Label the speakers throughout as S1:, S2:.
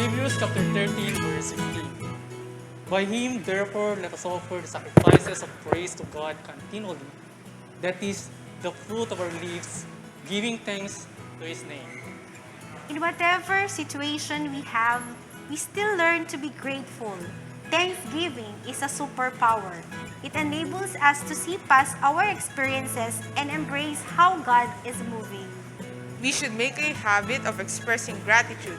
S1: Hebrews chapter 13, verse 15. By him, therefore, let us offer the sacrifices of praise to God continually. That is the fruit of our lips, giving thanks to his name.
S2: In whatever situation we have, we still learn to be grateful. Thanksgiving is a superpower. It enables us to see past our experiences and embrace how God is moving.
S3: We should make a habit of expressing gratitude.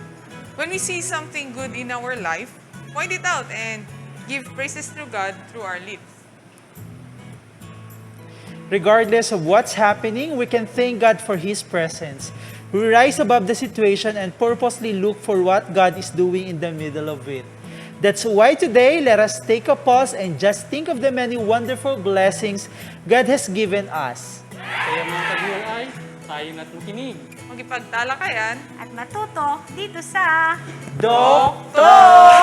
S3: When we see something good in our life, point it out and give praises to God through our lips.
S4: Regardless of what's happening, we can thank God for His presence. We rise above the situation and purposely look for what God is doing in the middle of it. That's why today, let us take a pause and just think of the many wonderful blessings God has given us.
S1: Kaya mga ka-DLI, tayo na't makinig.
S3: Magipagtalakayan,
S2: At matuto dito sa
S4: Doktor!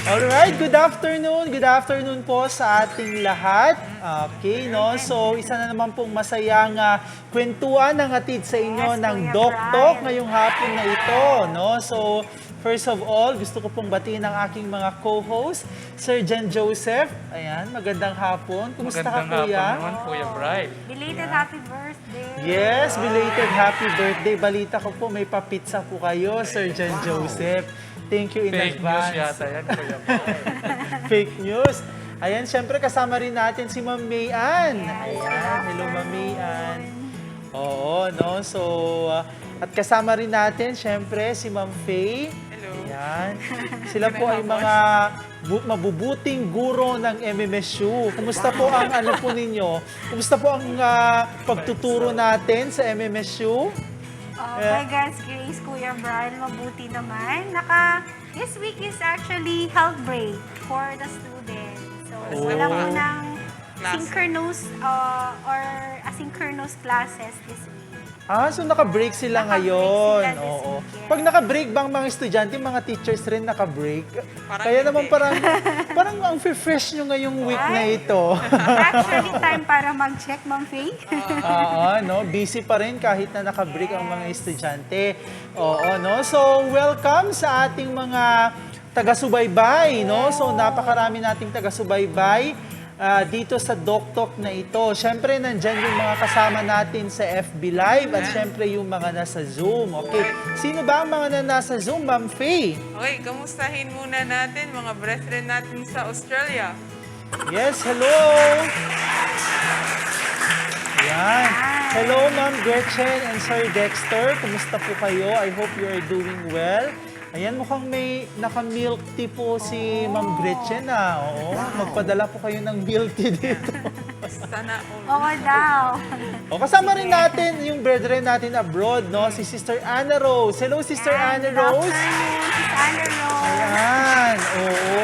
S4: Alright, good afternoon. Good afternoon po sa ating lahat. Okay, no? So, isa na naman pong masayang kwentuhan ang hatid sa inyo
S2: Yes,
S4: ng
S2: Kuya
S4: Doktok
S2: Brian.
S4: ngayong hapon na ito, no? So, first of all, gusto ko pong batiin ang aking mga co-host, Sir Jan Joseph. Ayan, magandang hapon. Kumusta ka,
S1: Magandang
S4: Kuya?
S1: hapon naman, Kuya Bri.
S2: belated happy birthday.
S4: Yes, belated happy birthday. Balita ko po, may papitsa po kayo, Sir Jan Joseph. Thank you in
S1: Fake news
S4: advance.
S1: yata yan, Kuya Bri.
S4: Fake news. Ayan, syempre kasama rin natin si Ma'am Mayan. Ayan, hello Ma'am Mayan. Oo, no? So, at kasama rin natin, syempre, si Ma'am Faye.
S3: hello.
S4: Ayan. Sila po ay mga mabubuting guro ng MMSU. Kumusta po ang ano po ninyo? Kumusta po ang pagtuturo natin sa MMSU?
S2: By God's grace, Kuya Brian, mabuti naman. This week is actually health break for the students. So, wala
S4: Oh.
S2: munang
S3: Class.
S2: synchronous or asynchronous classes this week.
S4: So naka-break sila
S2: Naka-break
S4: ngayon.
S2: sila this
S4: Oo.
S2: weekend.
S4: Pag naka-break bang mga estudyante, mga teachers rin naka-break?
S3: Parang
S4: Kaya naman
S3: hindi.
S4: parang ang fresh nyo ngayong week na ito.
S2: Actually, time para mag-check, Ma'am Faye.
S4: Oo, no? Busy pa rin kahit na naka-break ang mga estudyante. Oo, no? So, welcome sa ating mga taga-subaybay, no? So, napakarami nating taga-subaybay dito sa Doktok na ito. Siyempre, nandyan yung mga kasama natin sa FB Live at siyempre yung mga nasa Zoom. Okay, sino ba ang mga nasa Zoom, Ma'am Faye?
S3: Okay, kamustahin muna natin mga brethren natin sa Australia.
S4: Yes, hello! Yan. Hello, Ma'am Gretchen and Sir Dexter. Kumusta po kayo? I hope you are doing well. Ayan, mukhang may naka-milk tea po si Ma'am Gretchen. Oo, magpadala po kayo ng milk tea dito.
S3: Sana all.
S2: Oo daw.
S4: O, kasama rin natin yung brethren natin abroad, no? Si Sister Anna Rose. Hello, Sister Anna Rose.
S2: Good afternoon, Sis Anna Rose.
S4: Ayan, oo.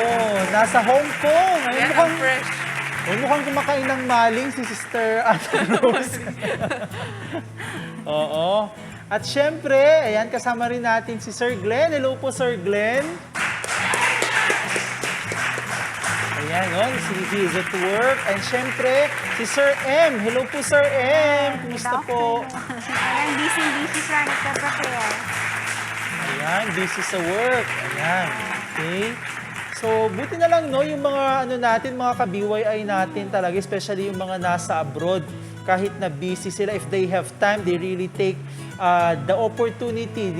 S4: Nasa Hong Kong. Ayan,
S3: Yan ang
S4: mukhang,
S3: fresh.
S4: mukhang kumakain ng maling si Sister Anna Rose. Oo. At syempre, ayan, kasama rin natin si Sir Glenn. Hello po, Sir Glenn. Ayan, no? He is at work. And syempre, si Sir M. Hello po, Sir M. Kumusta po?
S2: Ayan, busy siya, nagpe-prepare.
S4: Ayan, busy sa work. Ayan, okay. So, buti na lang, no, yung mga ano natin, mga ka-BYI natin talaga, especially yung mga nasa abroad, kahit na busy sila, if they have time, they really take the opportunity,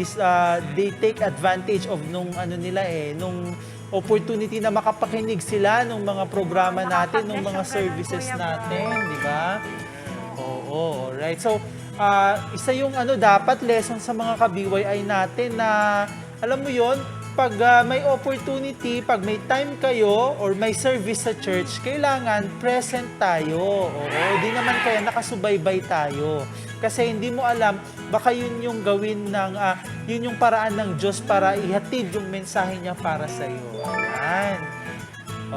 S4: they take advantage of nung ano nila nung opportunity na makapakinig sila nung mga programa natin, nung mga services natin, di ba? Oo, alright. So, isa yung ano, dapat lesson sa mga ka-BYI natin na, alam mo yon, pag may opportunity, pag may time kayo or may service sa church, kailangan present tayo. Oo, di naman kaya nakasubaybay tayo. Kasi hindi mo alam, baka yun yung gawin ng, yun yung paraan ng Diyos para ihatid yung mensahe niya para sa iyo. Ayan.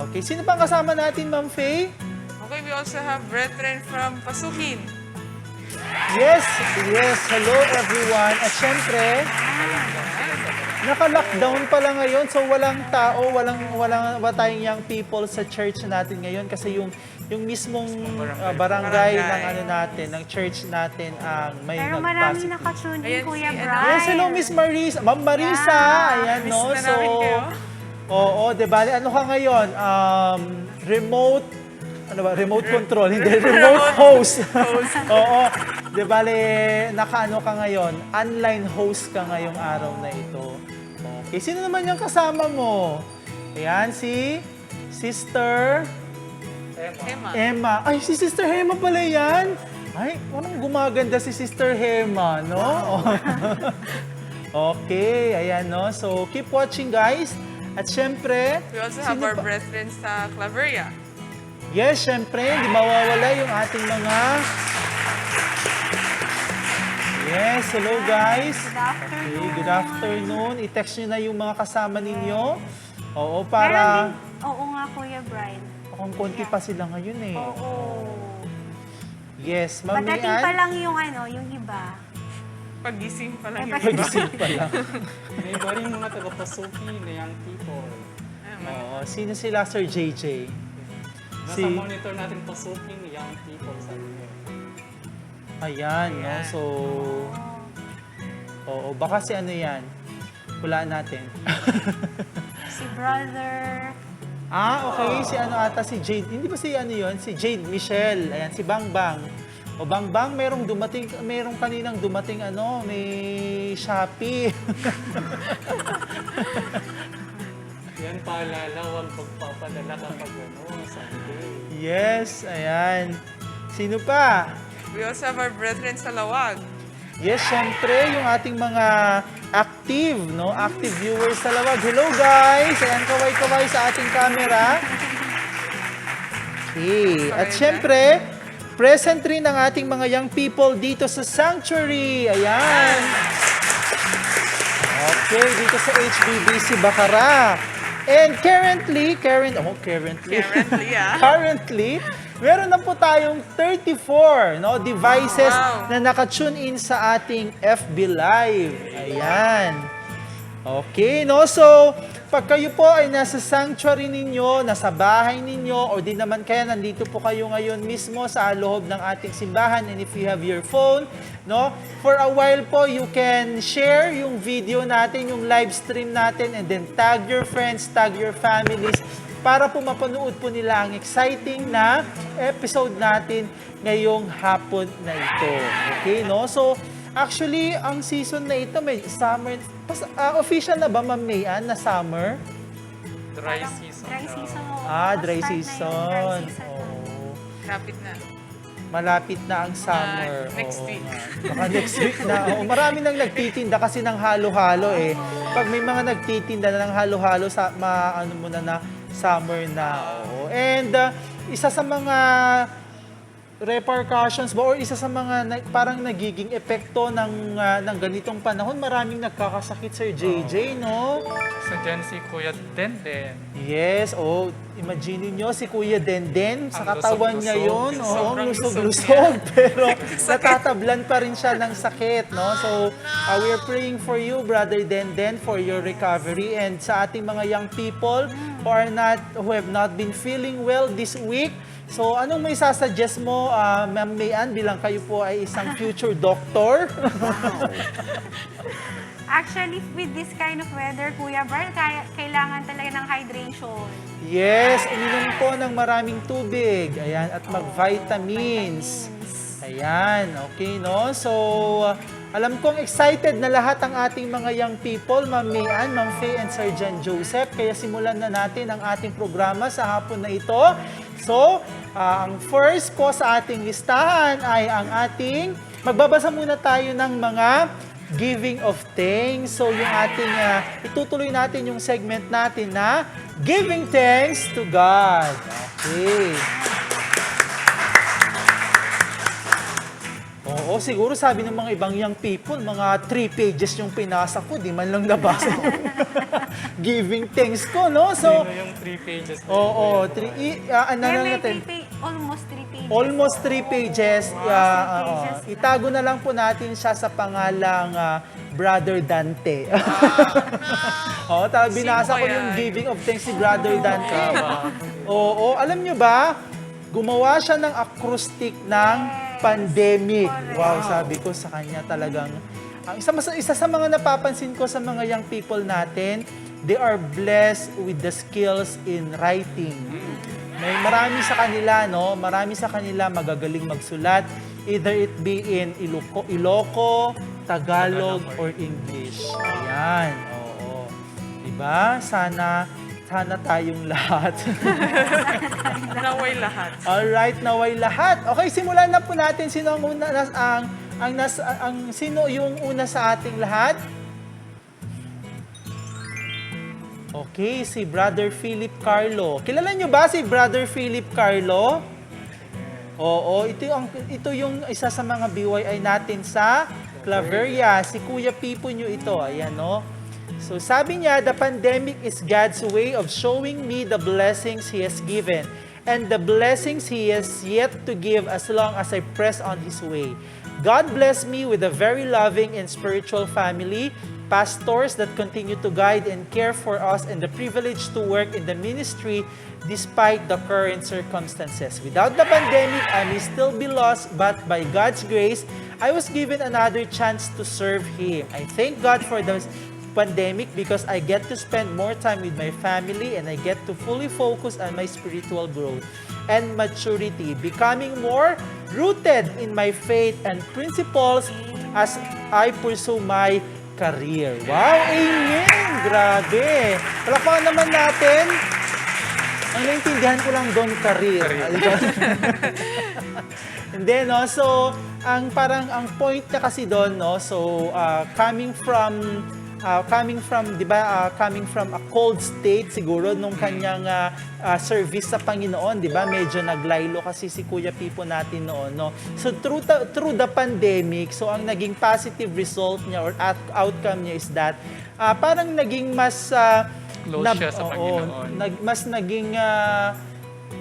S4: Okay, sino pang kasama natin, Ma'am Faye?
S3: Okay, we also have brethren from Pasukin.
S4: Yes, hello everyone. At syempre, naka-lockdown pala ngayon, so walang tao, wala tayong young people sa church natin ngayon kasi yung yung mismong
S1: barangay.
S4: barangay ng
S3: Barangay.
S4: ano natin, ng church natin ang may
S2: Pero maraming
S4: nag-positive.
S2: nakatune in,
S3: Ayan
S2: Kuya
S3: si,
S2: Brian.
S4: Yes, hello Miss Marisa. Ma'am Marisa,
S2: Yeah.
S4: ayan
S3: Miss
S4: no.
S3: na
S4: So,
S3: namin kayo.
S4: oo, di ba? Ano ka ngayon? Remote, ano ba? Remote control, hindi. Remote host. Oo. Di ba, nakaano ka ngayon? Online host ka ngayong araw na ito. Okay, sino naman yung kasama mo? Ayan, si Sister
S3: Emma.
S4: Emma. Ay, si Sister Hema pala yan. Ay, parang gumaganda si Sister Hema, no? Okay, ayan, no? So, keep watching, guys. At syempre,
S3: We also have
S4: sino
S3: our
S4: pa-
S3: brethren sa Claveria.
S4: Yes, syempre, hindi mawawala yung ating mga... Yes, hello, guys.
S2: Good afternoon.
S4: Okay, good afternoon. I-text nyo na yung mga kasama ninyo. Oo,
S2: Meron
S4: para...
S2: din, oo nga, Kuya Brian.
S4: Kung konti pa sila ngayon eh.
S2: Oo.
S4: Yes, Ma'am
S2: Pagdating pa
S4: Mian.
S2: lang yung yung iba.
S3: Pagising pa lang yung
S4: Pagising pa lang.
S1: May iba rin mga taga-pasuki na young people.
S4: Oo, sino sila, Sir JJ?
S1: Nasa monitor natin pasuki ni young people sa inyo.
S4: Ayan, no? So, oo, baka si ano yan? Hulaan natin.
S2: Si Brother.
S4: Okay, si ano ata, si Jade. Hindi ba si ano yun? Si Jade Michelle. Ayan, si Bang Bang. O Bang Bang, merong kaninang dumating ano, may Shopee.
S1: Yan paalala, huwag magpapadala kapag Sunday.
S4: Yes, ayan. Sino pa?
S3: We also have our brethren sa Lawag.
S4: Yes, syempre, yung ating mga active, no? Active viewers sa lawag. Hello, guys! Ayan, kaway-kaway sa ating camera. Okay. At syempre, present rin ang ating mga young people dito sa Sanctuary. Ayan. Okay, dito sa HBBC Bacara. And currently,
S3: Currently, ah.
S4: currently, meron na po tayong 34 no, devices
S3: Wow.
S4: na naka-tune in sa ating FB Live. Ayan. Okay, no? So, pag kayo po ay nasa sanctuary ninyo, nasa bahay ninyo, o di naman kaya nandito po kayo ngayon mismo sa loob ng ating simbahan, and if you have your phone, no? For a while po, you can share yung video natin, yung live stream natin, and then tag your friends, tag your families, para po mapanood po nila ang exciting na episode natin ngayong hapon na ito. Okay, no? So, actually, ang season na ito may summer. Official na ba, Ma'am Mayan, na summer?
S1: Dry season.
S2: Dry season.
S4: Dry
S2: Start na yung
S4: season.
S2: dry season.
S4: Oo.
S3: Kapit na.
S4: Malapit na ang summer.
S3: next
S4: Oo
S3: week.
S4: nga. Baka next week na. Oo, marami nang nagtitinda kasi ng halo-halo eh. Pag may mga nagtitinda na ng halo-halo, ano mo na summer na. Oo. And isa sa mga repercussions ba or isa sa mga parang nagiging epekto ng ganitong panahon, maraming nagkakasakit, Sir JJ, no?
S1: Sa dyan si Kuya Denden.
S4: Yes, imagine niyo si Kuya Denden, sa
S1: Ang
S4: katawan niya
S1: lusog-lusog.
S4: yun,
S1: Sobrang
S4: lusog-lusog, pero natatablan pa rin siya ng sakit, no? So, we are praying for you, Brother Denden, for your recovery, and sa ating mga young people who have not been feeling well this week. So, anong may sasuggest mo, Ma'am Mayan, bilang kayo po ay isang future doctor?
S2: Actually, with this kind of weather, Kuya Brian, kailangan talaga ng hydration.
S4: Yes, uminom po ng maraming tubig. Ayan, at mag-vitamins. Ayan, okay, no? So, alam kong excited na lahat ang ating mga young people, Ma'am Mayan, Ma'am Faye, and Sir John Joseph. Kaya simulan na natin ang ating programa sa hapon na ito. So, ang first po sa ating listahan ay ang ating, magbabasa muna tayo ng mga giving of thanks. So, yung ating, itutuloy natin yung segment natin na Giving Thanks to God. Okay. Oo, siguro sabi ng mga ibang young people, mga 3 pages yung pinasa ko, di man lang nabasa yung giving thanks ko, no? So,
S1: Sino yung 3 pages? na
S4: oo,
S1: yun?
S4: ano
S2: Kaya
S4: lang
S2: may
S4: natin?
S2: almost 3 pages.
S4: Almost 3 pages.
S2: pages.
S4: Itago na lang po natin siya sa pangalang Brother Dante. Oo, binasa ko
S3: Sino
S4: yung
S3: kaya?
S4: giving of thanks si Brother Dante. Oo, alam nyo ba, Gumawa siya ng acoustic ng pandemic.
S2: Correct.
S4: Wow, sabi ko sa kanya talagang, isa sa mga napapansin ko sa mga young people natin, they are blessed with the skills in writing. May marami sa kanila, no? Marami sa kanila magagaling magsulat, either it be in Iloco, Tagalog, or English. Ayan, oo. Diba? Sana tayong lahat.
S3: Naway lahat.
S4: Alright, naway lahat. Okay, simulan na po natin. Sino ang una, sino yung una sa ating lahat? Okay, si Brother Philip Carlo. Kilala nyo ba si Brother Philip Carlo? Oo, ito yung isa sa mga BYI natin sa Claveria. Si Kuya Pipo nyo ito. Ayan, no? So sabi niya, the pandemic is God's way of showing me the blessings He has given and the blessings He has yet to give as long as I press on His way. God bless me with a very loving and spiritual family, pastors that continue to guide and care for us, and the privilege to work in the ministry despite the current circumstances. Without the pandemic, I may still be lost, but by God's grace, I was given another chance to serve Him. I thank God for the pandemic because I get to spend more time with my family and I get to fully focus on my spiritual growth and maturity, becoming more rooted in my faith and principles as I pursue my career. Wow! Amen! Grabe! Palakpakan naman natin. Ang naintindihan ko lang doon, career. Hindi, no? So, ang point niya kasi doon, no? So, coming from, di ba, coming from a cold state siguro nung kanyang service sa Panginoon, di ba? Medyo naglaylo kasi si Kuya Pipo natin noon, no? So through the pandemic, so ang naging positive result niya or outcome niya is that parang naging mas
S1: Close siya sa Panginoon.
S4: mas naging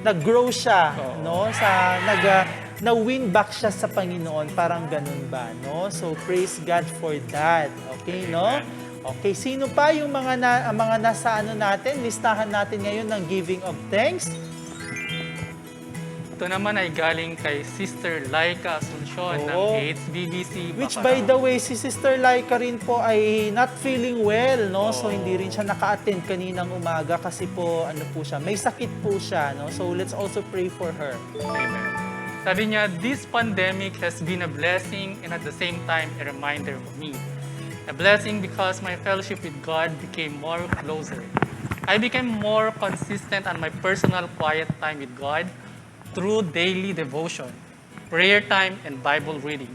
S4: nag-grow siya, no? Na-win back siya sa Panginoon, parang ganun ba, no? So praise God for that. Okay, no? Okay, sino pa yung mga nasa natin? Listahan natin ngayon ng giving of thanks.
S1: Ito naman ay galing kay Sister Laika Asuncion ng
S4: Oo.
S1: HBBC.
S4: Which
S1: Bacarao.
S4: by the way, si Sister Laika rin po ay not feeling well, no? So hindi rin siya naka-attend kaninang umaga kasi po may sakit po siya, no? So let's also pray for her.
S1: Amen. Sabi niya, this pandemic has been a blessing and at the same time a reminder for me. A blessing because my fellowship with God became more closer. I became more consistent on my personal quiet time with God through daily devotion, prayer time, and Bible reading.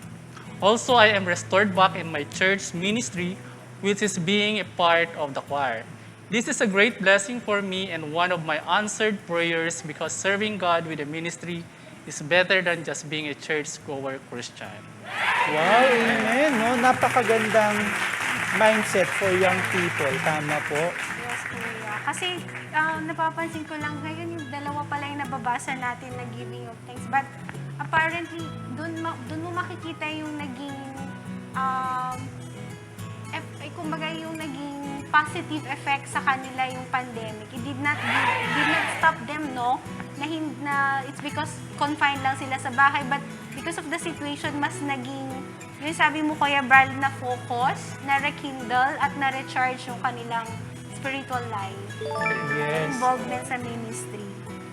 S1: Also, I am restored back in my church ministry, which is being a part of the choir. This is a great blessing for me and one of my answered prayers because serving God with a ministry is better than just being a church-goer Christian.
S4: Wow, amen, no? Napakagandang mindset for young people. Tama po.
S2: Yes, Kuya. Kasi napapansin ko lang ngayon yung dalawa pala yung nababasa natin na giving of thanks. But apparently, doon mo makikita yung naging, kumbaga yung naging positive effect sa kanila yung pandemic. It did not stop them, no? Na it's because confined lang sila sa bahay. But because of the situation, mas naging, yung sabi mo, Kuya Bral, na focus, na rekindle, at na recharge yung kanilang spiritual life.
S4: Yes.
S2: Involvement sa ministry.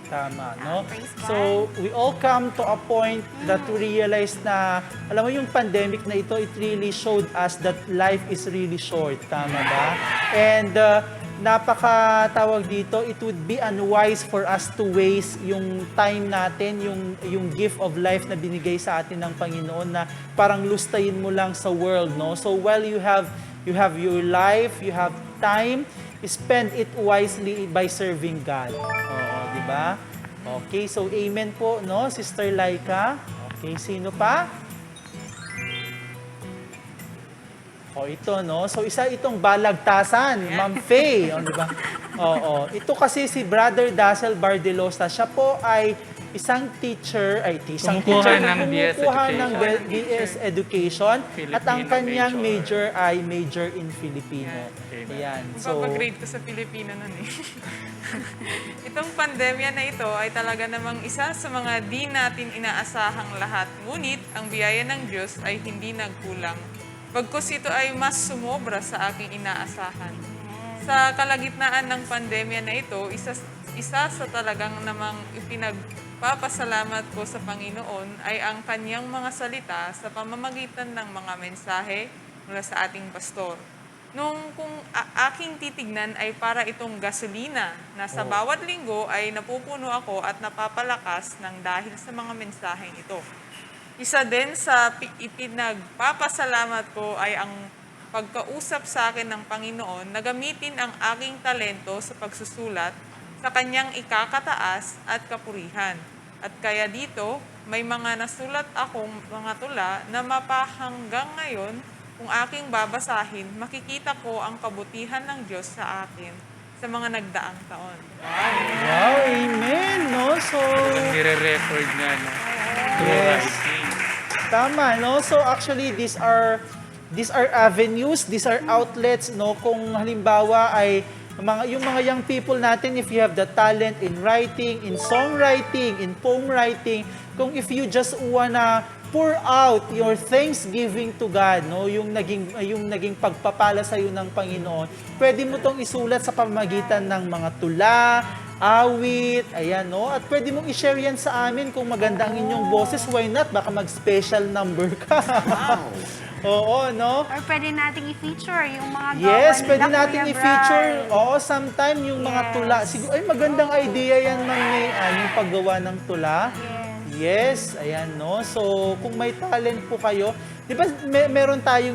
S4: Tama, no?
S2: Praise God.
S4: So, we all come to a point that we realize na, alam mo yung pandemic na ito, it really showed us that life is really short. Tama ba? And napakatawag dito, it would be unwise for us to waste yung time natin, yung gift of life na binigay sa atin ng Panginoon na parang lustayin mo lang sa world, no? So while you have your life, you have time, spend it wisely by serving God. Oo, di ba? Okay, so amen po, no, Sister Laika. Okay, sino pa? O ito, no? So isa itong balagtasan, Ma'am Faye, di ba? Oo. Ito kasi si Brother Dazzle Bardelosa, siya po ay isang teacher,
S1: Kumukuha ng BS
S4: kumukuha ng
S1: Education.
S4: BS Education at ang
S1: Filipino
S4: kanyang
S1: major.
S4: major ay major in Filipino.
S1: Amen.
S4: Ayan. So,
S3: Papagrade ko sa Pilipino nun eh. Itong pandemya na ito ay talaga namang isa sa mga di natin inaasahang lahat. Ngunit ang biyaya ng Diyos ay hindi nagkulang. Bagkus ito ay mas sumobra sa aking inaasahan. Sa kalagitnaan ng pandemya na ito, isa sa talagang namang ipinagpapasalamat ko sa Panginoon ay ang kanyang mga salita sa pamamagitan ng mga mensahe mula sa ating pastor. Nung kung aking titignan ay para itong gasolina na sa bawat linggo ay napupuno ako at napapalakas ng dahil sa mga mensaheng ito. Isa din sa ipinagpapasalamat ko ay ang pagkausap sa akin ng Panginoon na gamitin ang aking talento sa pagsusulat sa kanyang ikakataas at kapurihan. At kaya dito, may mga nasulat akong mga tula na mapahanggang ngayon kung aking babasahin, makikita ko ang kabutihan ng Diyos sa akin sa mga nagdaang taon.
S4: wow, amen, no? So,
S1: Nire-record niya, no? Through
S4: Yes.
S1: writing.
S4: tama, no? So actually, these are avenues, these are outlets, no? Kung halimbawa ay yung mga young people natin, if you have the talent in writing, in songwriting, in poem writing, kung if you just wanna pour out your thanksgiving to God, no, yung naging pagpapala sa iyo ng Panginoon, pwede mo tong isulat sa pamamagitan ng mga tula, awit, ayan, no? At pwede mong i-share yan sa amin kung maganda ang inyong boses, why not? Baka mag-special number ka. Oo, no?
S2: Or pwede nating i-feature yung mga gawa
S4: Yes,
S2: nila,
S4: pwede natin
S2: Kuya
S4: i-feature.
S2: Bryce.
S4: Oo, sometime yung mga
S2: Yes.
S4: tula. Siguro, ay magandang idea yan, Ma'am May, yung paggawa ng tula. Yes, ayan, no? So, kung may talent po kayo, di ba meron tayo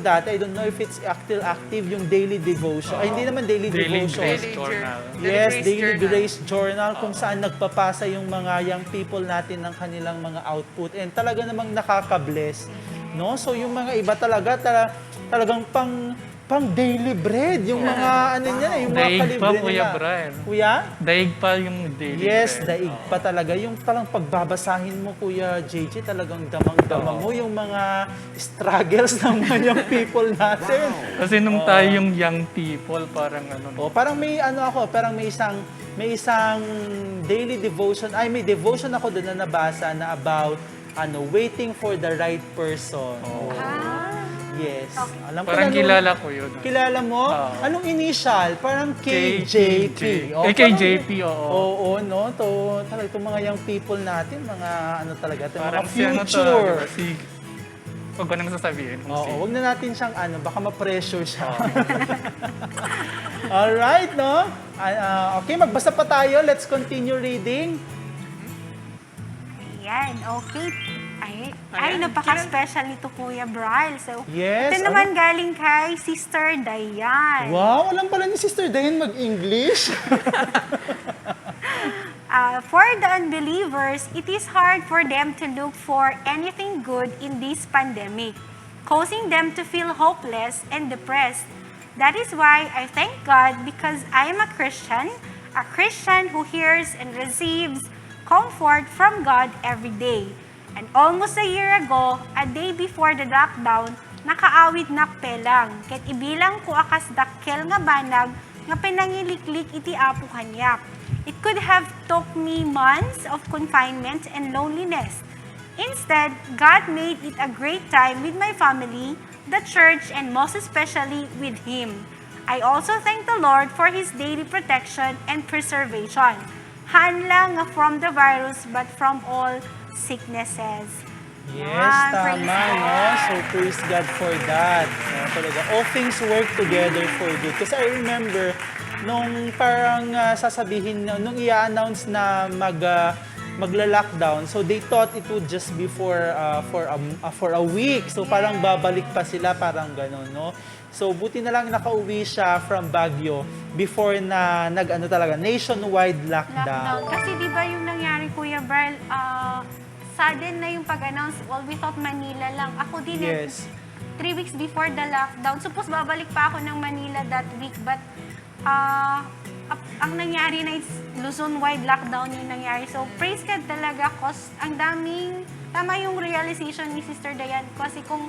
S4: dati, I don't know if it's still active, yung daily devotion. Ay, hindi naman daily devotion.
S1: Grace Journal.
S4: Yes, Daily
S3: Journal.
S4: Grace Journal, kung saan nagpapasa yung mga young people natin ng kanilang mga output. And talaga namang nakaka-bless. No? So yung mga iba talagang pang daily bread. Yung mga ano niya, yung mga
S1: Daig pa,
S4: kalibre
S1: Kuya
S4: nila.
S1: Brian.
S4: Kuya?
S1: Daig pa yung daily
S4: Yes,
S1: bread.
S4: daig pa talaga. Yung talang pagbabasahin mo, Kuya JJ, talagang damang-dama mo yung mga struggles ng mga young people natin.
S1: Kasi nung tayo yung young people, parang ano,
S4: O, parang may isang daily devotion, may devotion ako doon na nabasa na about waiting for the right person. Yes. Alam ko
S1: parang
S4: na
S1: kilala ko yun.
S4: Kilala mo?
S1: Oo.
S4: Anong initial? Parang KJP.
S1: KJP, oo.
S4: Oo, no? Talaga itong mga young people natin, mga mga
S1: Parang si ano to,
S4: future.
S1: diba? Si... Huwag ko naman sasabihin.
S4: Oo, wag na natin siyang baka ma-pressure siya. Alright, no? Okay, magbasa pa tayo. Let's continue reading.
S2: Ayan, okay. Ay, napaka-special nito, Kuya Bryce. So,
S4: Yes,
S2: ito naman galing kay Sister Diane.
S4: Wow, alam pala ni Sister Diane mag-English.
S2: For the unbelievers, it is hard for them to look for anything good in this pandemic, causing them to feel hopeless and depressed. That is why I thank God because I am a Christian who hears and receives comfort from God every day. And almost a year ago, a day before the lockdown, nakaawit na pelang, ket ibilang ko akas dakkel nga banag, nga pinangiliklik iti apo kanyak. It could have took me months of confinement and loneliness. Instead, God made it a great time with my family, the church, and most especially with Him. I also thank the Lord for His daily protection and preservation. Hanlang nga from the virus, but from all sicknesses.
S4: Yes,
S2: Yan, praise
S4: tama, no?
S2: God.
S4: So, praise God for that. No, talaga, all things work together for good. Kasi I remember, nung parang sasabihin, nung i-announce na magla-lockdown, so they thought it would just be for a week. So, parang babalik pa sila, parang gano'n, no? So, buti na lang nakauwi siya from Baguio before na talaga, nationwide
S2: Lockdown. Kasi di ba yung nangyari, Kuya Bryce, sudden na yung pag-announce, well, we thought Manila lang. Ako din,
S4: Yes.
S2: 3 weeks before the lockdown. Suppose babalik pa ako ng Manila that week, but ang nangyari na is Luzon-wide lockdown yung nangyari. So, praise God talaga, cause ang daming, tama yung realization ni Sister Dayan, kasi kung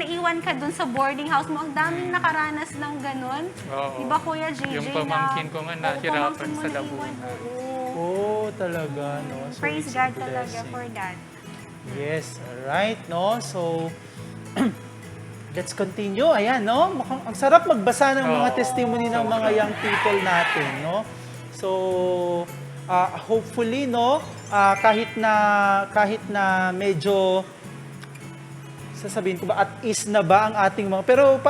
S2: naiwan ka dun sa boarding house mo, ang daming nakaranas ng ganun.
S1: Oo.
S2: Di ba, Kuya JJ?
S1: Yung pamangkin ko nga nahirapan
S2: pamangkin mo
S1: sa
S2: naiwan.
S1: Laguna.
S2: Oo.
S4: Talaga, no? So,
S2: Praise
S4: it's a
S2: God talaga
S4: blessing.
S2: for that.
S4: Yes, alright, no? So, let's continue. Ayan, no? Mukhang, ang sarap magbasa ng mga
S1: Oo,
S4: testimony ng mga young people natin, no? So, hopefully, no, kahit na medyo, sasabihin ko ba, at ease na ba ang ating mga, pero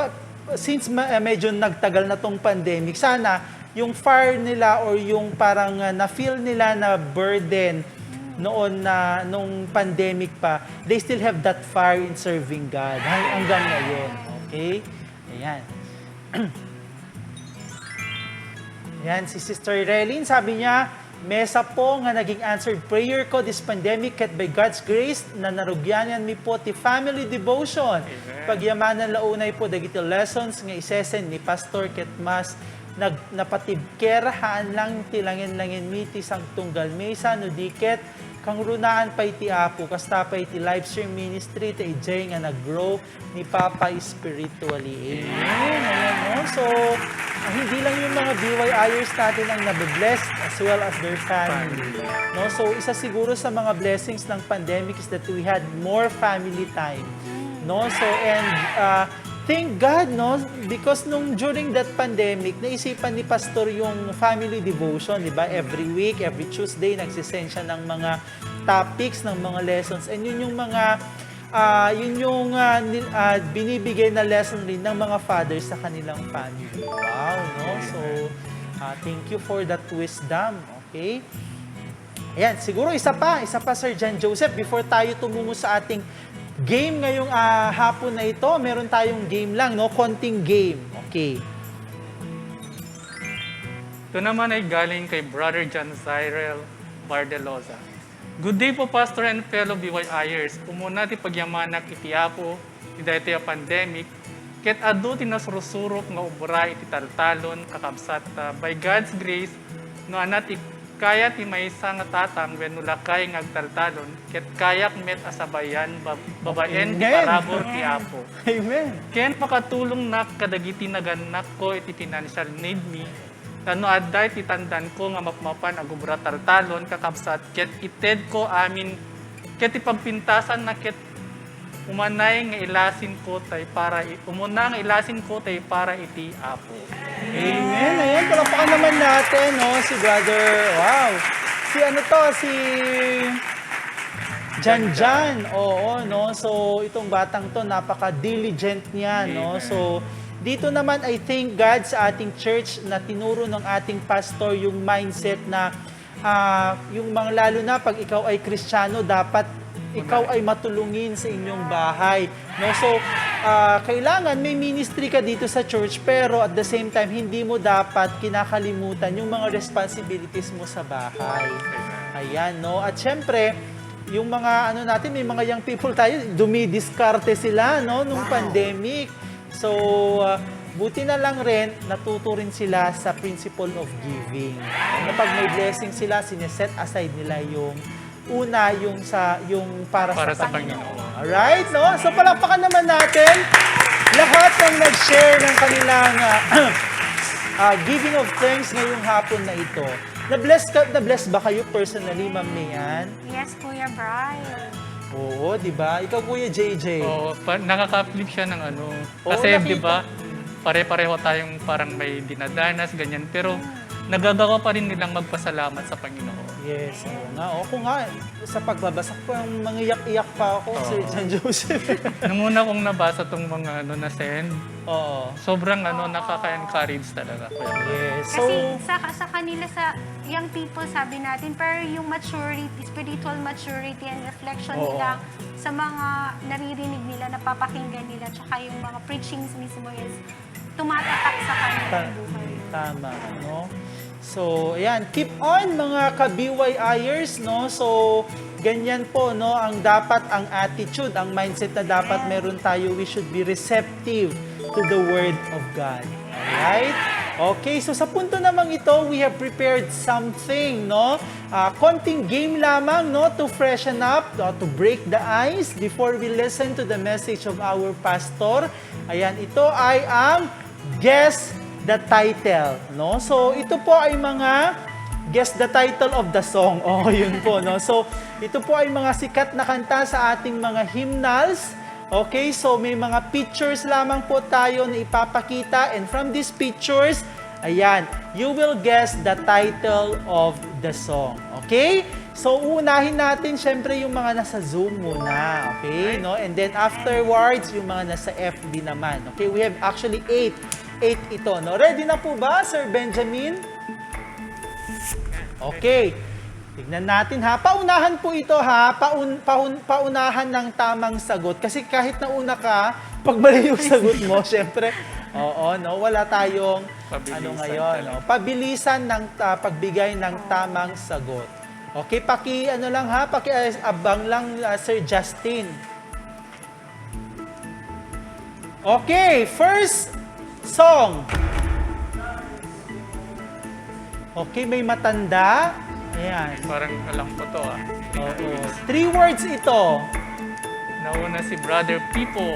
S4: since medyo nagtagal na tong pandemic, sana yung fire nila or yung parang na-feel nila na burden noon na nung pandemic pa, they still have that fire in serving God hanggang ngayon. Okay? Ayan. Ayan, si Sister Relin, sabi niya, mesa po nga naging answered prayer ko this pandemic ket by God's grace na narugyanan mi po ti family devotion. Pagyamanan launay po dagiti lessons nga isesen ni Pastor ket mas napatibkerahaan lang ti langin mi ti sangtunggal mesa no diket kang runaan pa iti apo kasta pa iti live stream ministry ti ijay nga nag-grow ni Papa spiritually. Amen. Ayan, no? So, hindi lang yung mga BYIers natin ang nabe-bless as well as their family. No? So, isa siguro sa mga blessings ng pandemic is that we had more family time. No? So, and thank God, no? Because during that pandemic, naisipan ni Pastor yung family devotion, di ba? Every week, every Tuesday, nagsisend siya ng mga topics, ng mga lessons. And yun yung mga binibigay na lesson rin ng mga fathers sa kanilang family. Wow, no? So, thank you for that wisdom. Okay? Ayan, siguro isa pa, Sir John Joseph, before tayo tumungo sa ating game ngayong hapon na ito, meron tayong game lang, no? Konting game. Okay.
S1: Ito naman ay galing kay Brother John Cyril Bardeloza. Good day po, Pastor and fellow BYIers. Umuna ti pagyamanak iti apo, iti pandemic, ket adu ti nasurusurok nga ubra iti taltalon kakabsat by God's grace, no anat kaya ti maysa nga tatang wenno lakay nga agtaltalon, ket kayak met asabayan babaen ti
S4: Amen.
S1: parabor ti apo.
S4: Amen.
S1: Ken makatulong na kadagiti naganak ko iti financial need me. Tano adday ti tandan ko nga mapmapan agubra taltalon kakabsat ket ited ko amin ket ipagpintasan na ket umanay nga ilasin ko tay para umuna nga ilasin ko tay para iti apo.
S4: Amen. Ayan, palapakan naman natin, no? Si Brother, wow. Si Jan. Oo, no? So, itong batang to, napaka-diligent niya, no? So, dito naman, I thank God sa ating church na tinuro ng ating pastor yung mindset na yung mga lalo na pag ikaw ay Kristiyano, dapat ikaw ay matulungin sa inyong bahay. No? So, kailangan may ministry ka dito sa church, pero at the same time, hindi mo dapat kinakalimutan yung mga responsibilities mo sa bahay. Ayan, no? At syempre, yung mga natin, may mga young people tayo, dumidiskarte sila, no? Nung pandemic. So, buti na lang rin, natuto rin sila sa principle of giving. Kapag may blessing sila, sineset aside nila yung una, yung para sa Panginoon. Alright, no? So, palakpakan naman natin lahat ng nag-share ng kanilang giving of thanks ngayong hapon na ito. Na-bless ba kayo personally, Ma'am Mian?
S2: Yes, Kuya Brian.
S4: Oo, di ba? Ikaw, Kuya JJ.
S1: Oo, nakaka-flip siya ng ano.
S4: Oo,
S1: Kasi,
S4: nakita.
S1: di ba, pare-pareho tayong parang may dinadanas, ganyan. Pero, nagagawa pa rin nilang magpasalamat sa Panginoon.
S4: Yes, oo nga. Ako nga, sa pagbabasa ko, mangiyak-iyak pa ako, Sir John Joseph.
S1: Nung una kong nabasa tong mga na-send,
S4: Oo.
S1: sobrang nakaka-encourage talaga.
S4: Yes. So,
S2: Kasi sa kanila, sa young people, sabi natin, pero yung maturity, spiritual maturity and reflection
S4: Oo.
S2: nila sa mga naririnig nila, napapakinggan nila, tsaka yung mga preachings mismo is tumatatak sa kanilang buhay.
S4: tama, no? So, ayan, keep on mga ka-BYIers, no? So, ganyan po, no? Ang dapat, ang attitude, ang mindset na dapat meron tayo, we should be receptive to the Word of God. Alright? Okay, so sa punto namang ito, we have prepared something, no? Konting game lamang, no? To freshen up, to break the ice before we listen to the message of our pastor. Ayan, ito ay ang Guess the Title, no? So, ito po ay mga Guess the Title of the Song. Oh, yun po, no? So, ito po ay mga sikat na kanta sa ating mga hymnals. Okay, so may mga pictures lamang po tayo na ipapakita, and from these pictures, ayan, you will guess the title of the song. Okay? So uunahin natin syempre yung mga nasa Zoom muna, okay? No? And then afterwards, yung mga nasa FB naman. Okay, we have actually 8 ito, no? Ready na po ba, Sir Benjamin? Okay. Tignan natin ha. Paunahan po ito ha. Paunahan ng tamang sagot. Kasi kahit nauna ka, pag mali yung sagot mo, syempre, oo, no, wala tayong
S1: Pabilisan
S4: ngayon. No? Pabilisan ng pagbigay ng tamang sagot. Okay, abang lang, Sir Justin. Okay, first song. Okay, may matanda. Ayan.
S1: Parang alam ko to ah.
S4: Oo. 3 words ito.
S1: Nauna si Brother Pipo.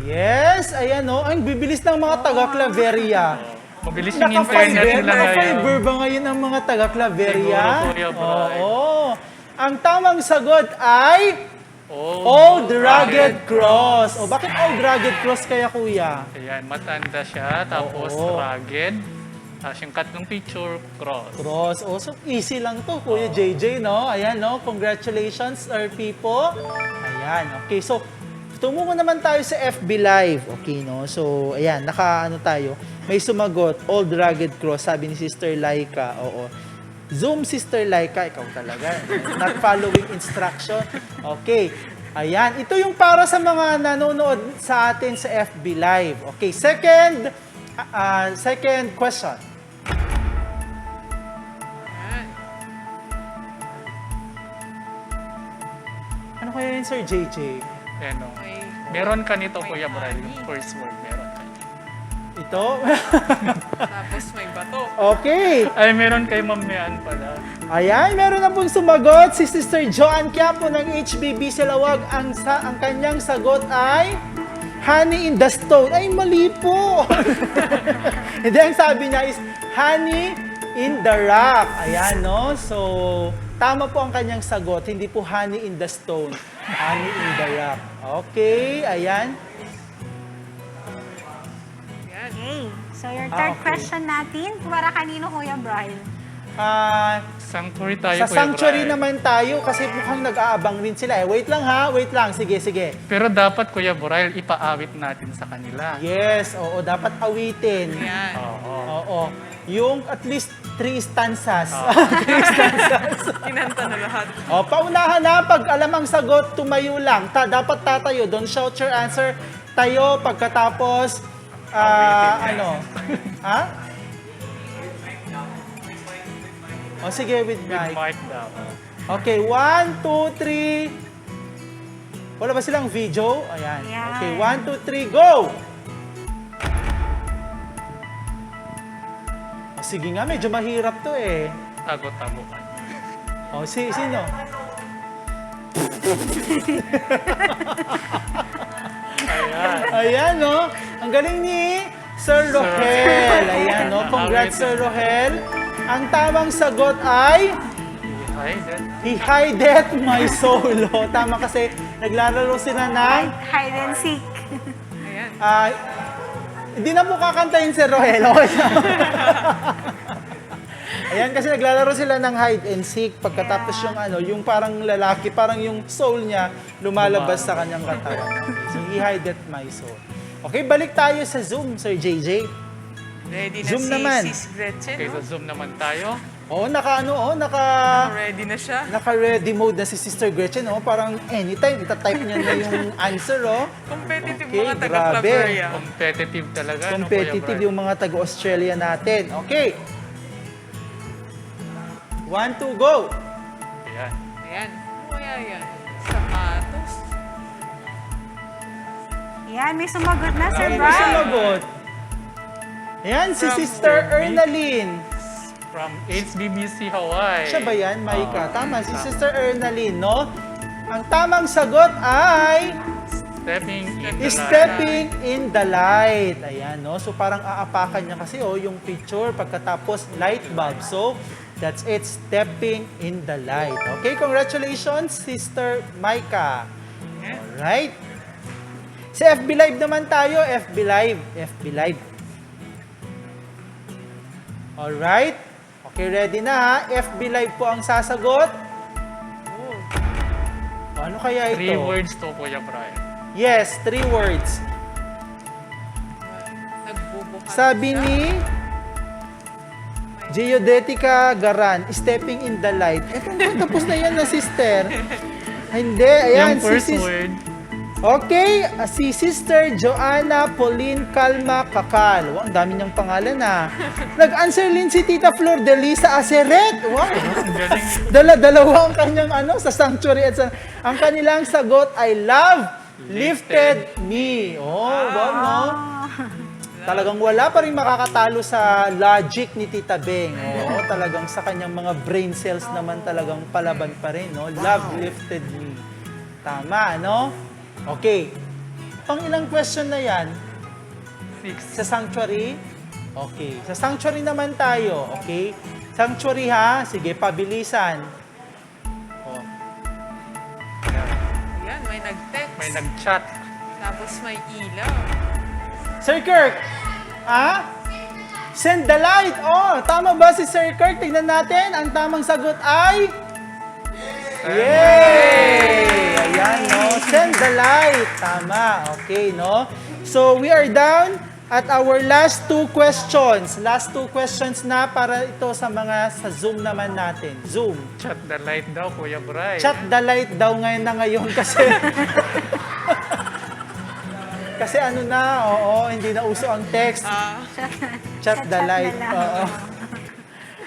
S4: Yes, ayan o. Ang bibilis ng mga taga-Claveria.
S1: Mabilis yung internet nila ngayon.
S4: Naka-fiber ba ngayon ang mga taga-Claveria?
S1: Siguro, Kuya Bray.
S4: Oo. Ang tamang sagot ay Old Rugged Cross. O bakit Old Rugged Cross kaya, kuya?
S1: Ayan, matanda siya, tapos
S4: Oo.
S1: rugged. Tapos yung tatlong picture, cross.
S4: Cross. Oh, so easy lang to, Kuya JJ, no? Ayan, no? Congratulations, our people. Ayan, okay. So, tumungo naman tayo sa FB Live. Okay, no? So, ayan, tayo. May sumagot, Old Rugged Cross, sabi ni Sister Laika. Oo. Zoom, Sister Laika, ikaw talaga. Not following instruction. Okay. Ayan, ito yung para sa mga nanonood sa atin sa FB Live. Okay, second question. Ano kaya yun, Sir JJ?
S1: Ayan, no? Meron ka nito, Kuya Bray, yung first word, meron ka.
S4: Ito?
S3: Tapos may bato.
S4: Okay.
S1: Ay, meron kay Ma'am Mean pala.
S4: Ayan, meron na pong sumagot si Sister Joanne Quiapo ng HBB Silawag. Ang kanyang sagot ay Honey in the Stone. Ay, mali po. Hindi, ang sabi niya is Honey in the Rock. Ayan, no? So, tama po ang kanyang sagot. Hindi po Honey in the Stone. Honey in the Rock. Okay, ayan.
S2: So your third
S4: Okay.
S2: question natin, para kanino, Kuya Brian?
S1: Sanctuary tayo,
S4: Sa
S1: Kuya
S4: sanctuary
S1: Bray.
S4: naman tayo kasi mukhang nag-aabang rin sila. Wait lang ha, wait lang. Sige, sige.
S1: Pero dapat, Kuya Bray, ipaawit natin sa kanila.
S4: Yes, oo, dapat awitin.
S3: Yan.
S1: Oo.
S4: Oo. Yung at least 3 stanzas.
S3: Kinanta na lahat.
S4: O, paunahan na, pag alam ang sagot, tumayo lang. Dapat tatayo. Don't shout your answer. Tayo pagkatapos, ano? Ha? O, sige, with
S1: With
S4: mic.
S1: mic daw.
S4: Okay, 1, 2, 3. Wala ba silang video? Ayan.
S2: Ayan.
S4: Okay, 1, 2, 3, go! O, sige nga, medyo mahirap to eh.
S1: Tago-tago ka.
S4: O, sino? Ayan, no? Ang galing ni Sir Rohel. Ayan, no? Congrats, Sir Rohel. Ang tamang sagot ay
S1: Hi, then.
S4: He hideth my soul. O, tama kasi naglalaro sila ng
S2: Hide and seek.
S3: Ayan.
S4: hindi na po kakantayin si Rohel. Okay na. Ayan, kasi naglalaro sila ng hide and seek. Pagkatapos yung yung parang lalaki, parang yung soul niya lumalabas sa kanyang katawan. Okay, so he hideth my soul. Okay, balik tayo sa Zoom, Sir JJ.
S3: Ready na
S4: Zoom
S3: si
S4: naman.
S3: Sis Gretchen.
S1: Okay,
S3: no?
S1: sa Zoom naman tayo.
S4: Oo,
S3: Ready na siya.
S4: naka-ready mode na si Sister Gretchen. Oh, parang anytime, itatype niya na yung answer. Oh.
S3: Competitive
S4: Okay,
S3: mga taga-Claveria.
S1: Competitive talaga, no, Kuya
S4: Competitive
S1: Bray?
S4: yung mga taga-Australia natin. Okay. 1, 2, go!
S1: Ayan.
S3: Ayan. Kaya yan. Sapatos.
S2: Yan, may sumagot na, Sir
S4: Ay, may
S2: Brian.
S4: sumagot. Ayan, si
S3: From
S4: Sister
S1: Germany.
S4: Ernaline.
S1: From HBBC Hawaii.
S4: Siya ba yan, Maika? Tama, si Sister Ernaline, no? Ang tamang sagot ay
S1: Stepping in the light.
S4: stepping in the light. Ayan, no? So parang aapakan niya kasi yung picture pagkatapos light bulb. So that's it, stepping in the light. Okay, congratulations, Sister Maika. Alright. Sa FB Live naman tayo, FB Live. FB Live. Alright. Okay, ready na ha? FB Live po ang sasagot. Ano kaya ito?
S1: 3 words to, Kuya Brian.
S4: Yes, 3 words.
S3: Nagbubuhat
S4: Sabi
S3: siya.
S4: ni Geodetica Garan, stepping in the light. Tapos na yan na, sister. Hindi, ayan.
S1: Yung first
S4: si
S1: word,
S4: Okay, si Sister Joanna Pauline Calma Kakal. Wow, ang dami niyang pangalan na. Nag-answer din si Tita Flor de Lisa Aceret. Wow.
S1: ang galing.
S4: Dalawa ang kanyang sa sanctuary at ang kanilang sagot ay love lifted me. Oh, wow, no? Talagang wala pa rin makakatalo sa logic ni Tita Beng. Oo, talagang sa kanyang mga brain cells naman talagang palaban pa rin, no? Love lifted me. Tama, no? Okay. Pang ilang question na yan?
S1: 6.
S4: Sa sanctuary? Okay. Sa sanctuary naman tayo, okay? Sanctuary ha? Sige, pabilisan. Oh.
S3: Ayan, may nag-text.
S1: May nag-chat.
S3: Tapos may ilaw.
S4: Sir Kirk, send the light. Oh, tama ba si Sir Kirk? Tignan natin. Ang tamang sagot ay... Yay! Ayan, no? Send the light. Tama. Okay, no? So, we are down at our last 2 questions. Last 2 questions na para ito sa mga sa Zoom naman natin. Zoom.
S1: Chat the light daw, Kuya Brian.
S4: Chat the light daw ngayon na ngayon kasi... kasi ano na, hindi na uso ang text. Chat the light. Oo.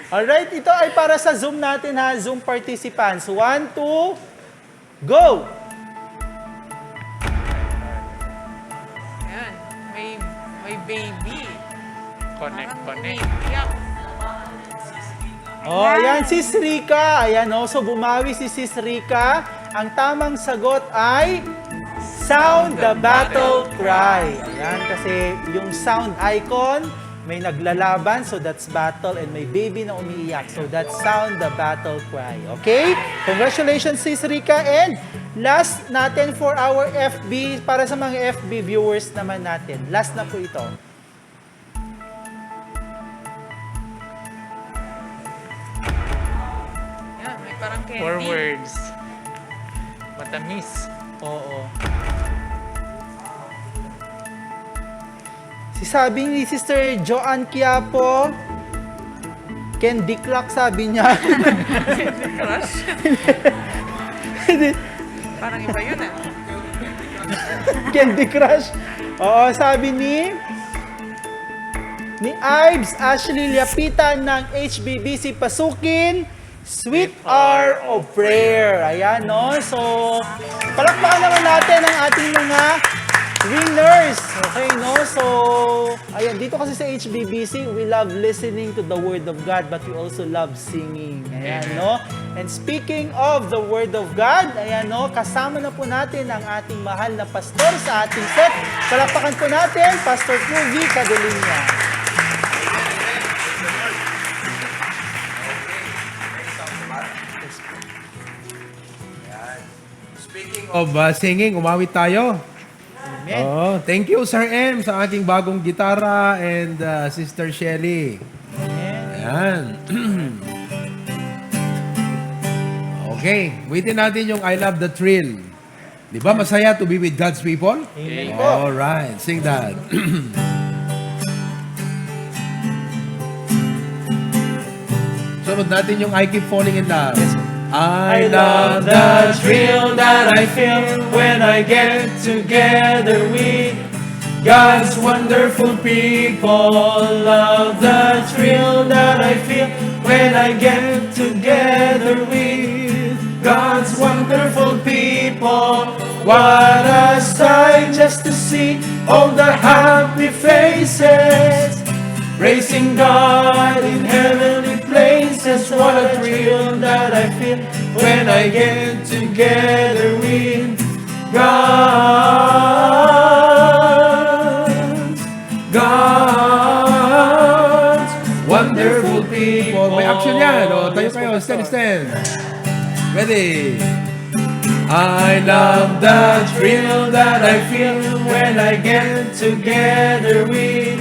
S4: Alright, ito ay para sa Zoom natin ha, Zoom participants. 1, 2, go!
S3: Ayan, may baby.
S1: Connect.
S3: Umiiyak.
S4: Oh, ayan, Sis Rika. Ayan, so bumawi si Sis Rika. Ang tamang sagot ay sound the battle cry. Ayan, kasi yung sound icon, may naglalaban, so that's battle, and may baby na umiiyak, so that's sound the battle cry. Okay? Congratulations, Sis Rika. And last natin for our FB, para sa mga FB viewers naman natin. Last na po ito.
S3: Ayan, may parang candy.
S1: 4 words. Matamis.
S4: Oo. Sabi ni Sister Joanne Quiapo, Candy Crush sabi niya.
S3: Crush? Parang iba yun ah.
S4: Candy Crush. Oo, sabi ni Ives Ashley Liapitan ng HBBC Pasukin, Sweet Hour of Prayer. Ayan, no? So, palakpakan naman natin ang ating mga winners. Okay, no? So, ayan, dito kasi sa HBBC, we love listening to the Word of God, but we also love singing. Ayan, no? And speaking of the Word of God, ayan, no? Kasama na po natin ang ating mahal na pastor sa ating set. Palakpakan po natin, Pastor Kugi Cadolinia.
S5: Speaking of singing, umawit tayo.
S4: Amen.
S5: Oh, thank you Sir M sa aking bagong gitara and Sister Shelly. Ayan. Okay, witin natin yung I Love the Thrill. Di ba masaya to be with God's people?
S4: Amen po.
S5: Alright, sing that. Sunod natin yung I Keep Falling in Love. I love the thrill that I feel when I get together with God's wonderful people. Love the thrill that I feel when I get together with God's wonderful people. What a sight just to see all the happy faces Praising God in heavenly places, what a thrill that I feel when I get together with God's wonderful people.
S6: May action yan. O, tayo kayo. Stand. Ready?
S5: I love the thrill that I feel when I get together with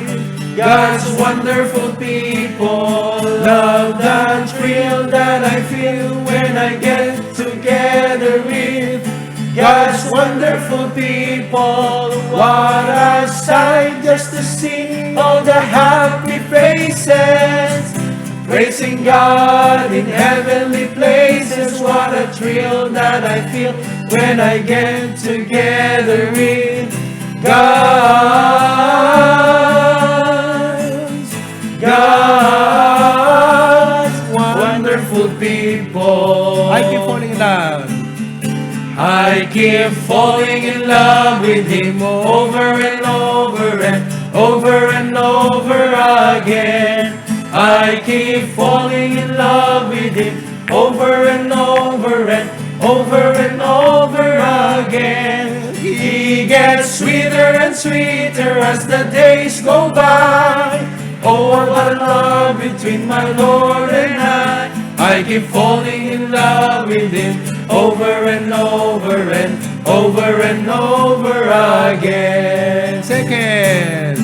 S5: God's wonderful people. Love the thrill that I feel when I get together with God's wonderful people. What a sight just to see all the happy faces, praising God in heavenly places. What a thrill that I feel when I get together with God's wonderful people.
S6: I keep falling in love.
S5: I keep falling in love with Him over and over and over and over again. I keep falling in love with Him over and over and over and over again. He gets sweeter and sweeter as the days go by. Oh, what a love between my Lord and I keep falling in love with Him over and over and over and over again.
S6: Second.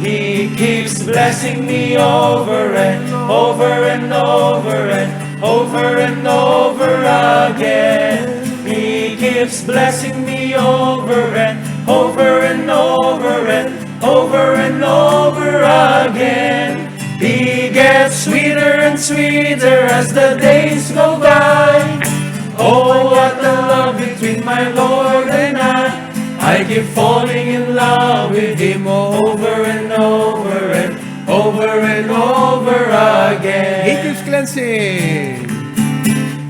S5: He keeps blessing me over and over and over and over and over again. He keeps blessing me over and over and over and over and over again. He gets sweeter and sweeter as the days go by. Oh, what a love between my Lord and I keep falling in love with Him over and over and over and over again.
S6: He keeps cleansing.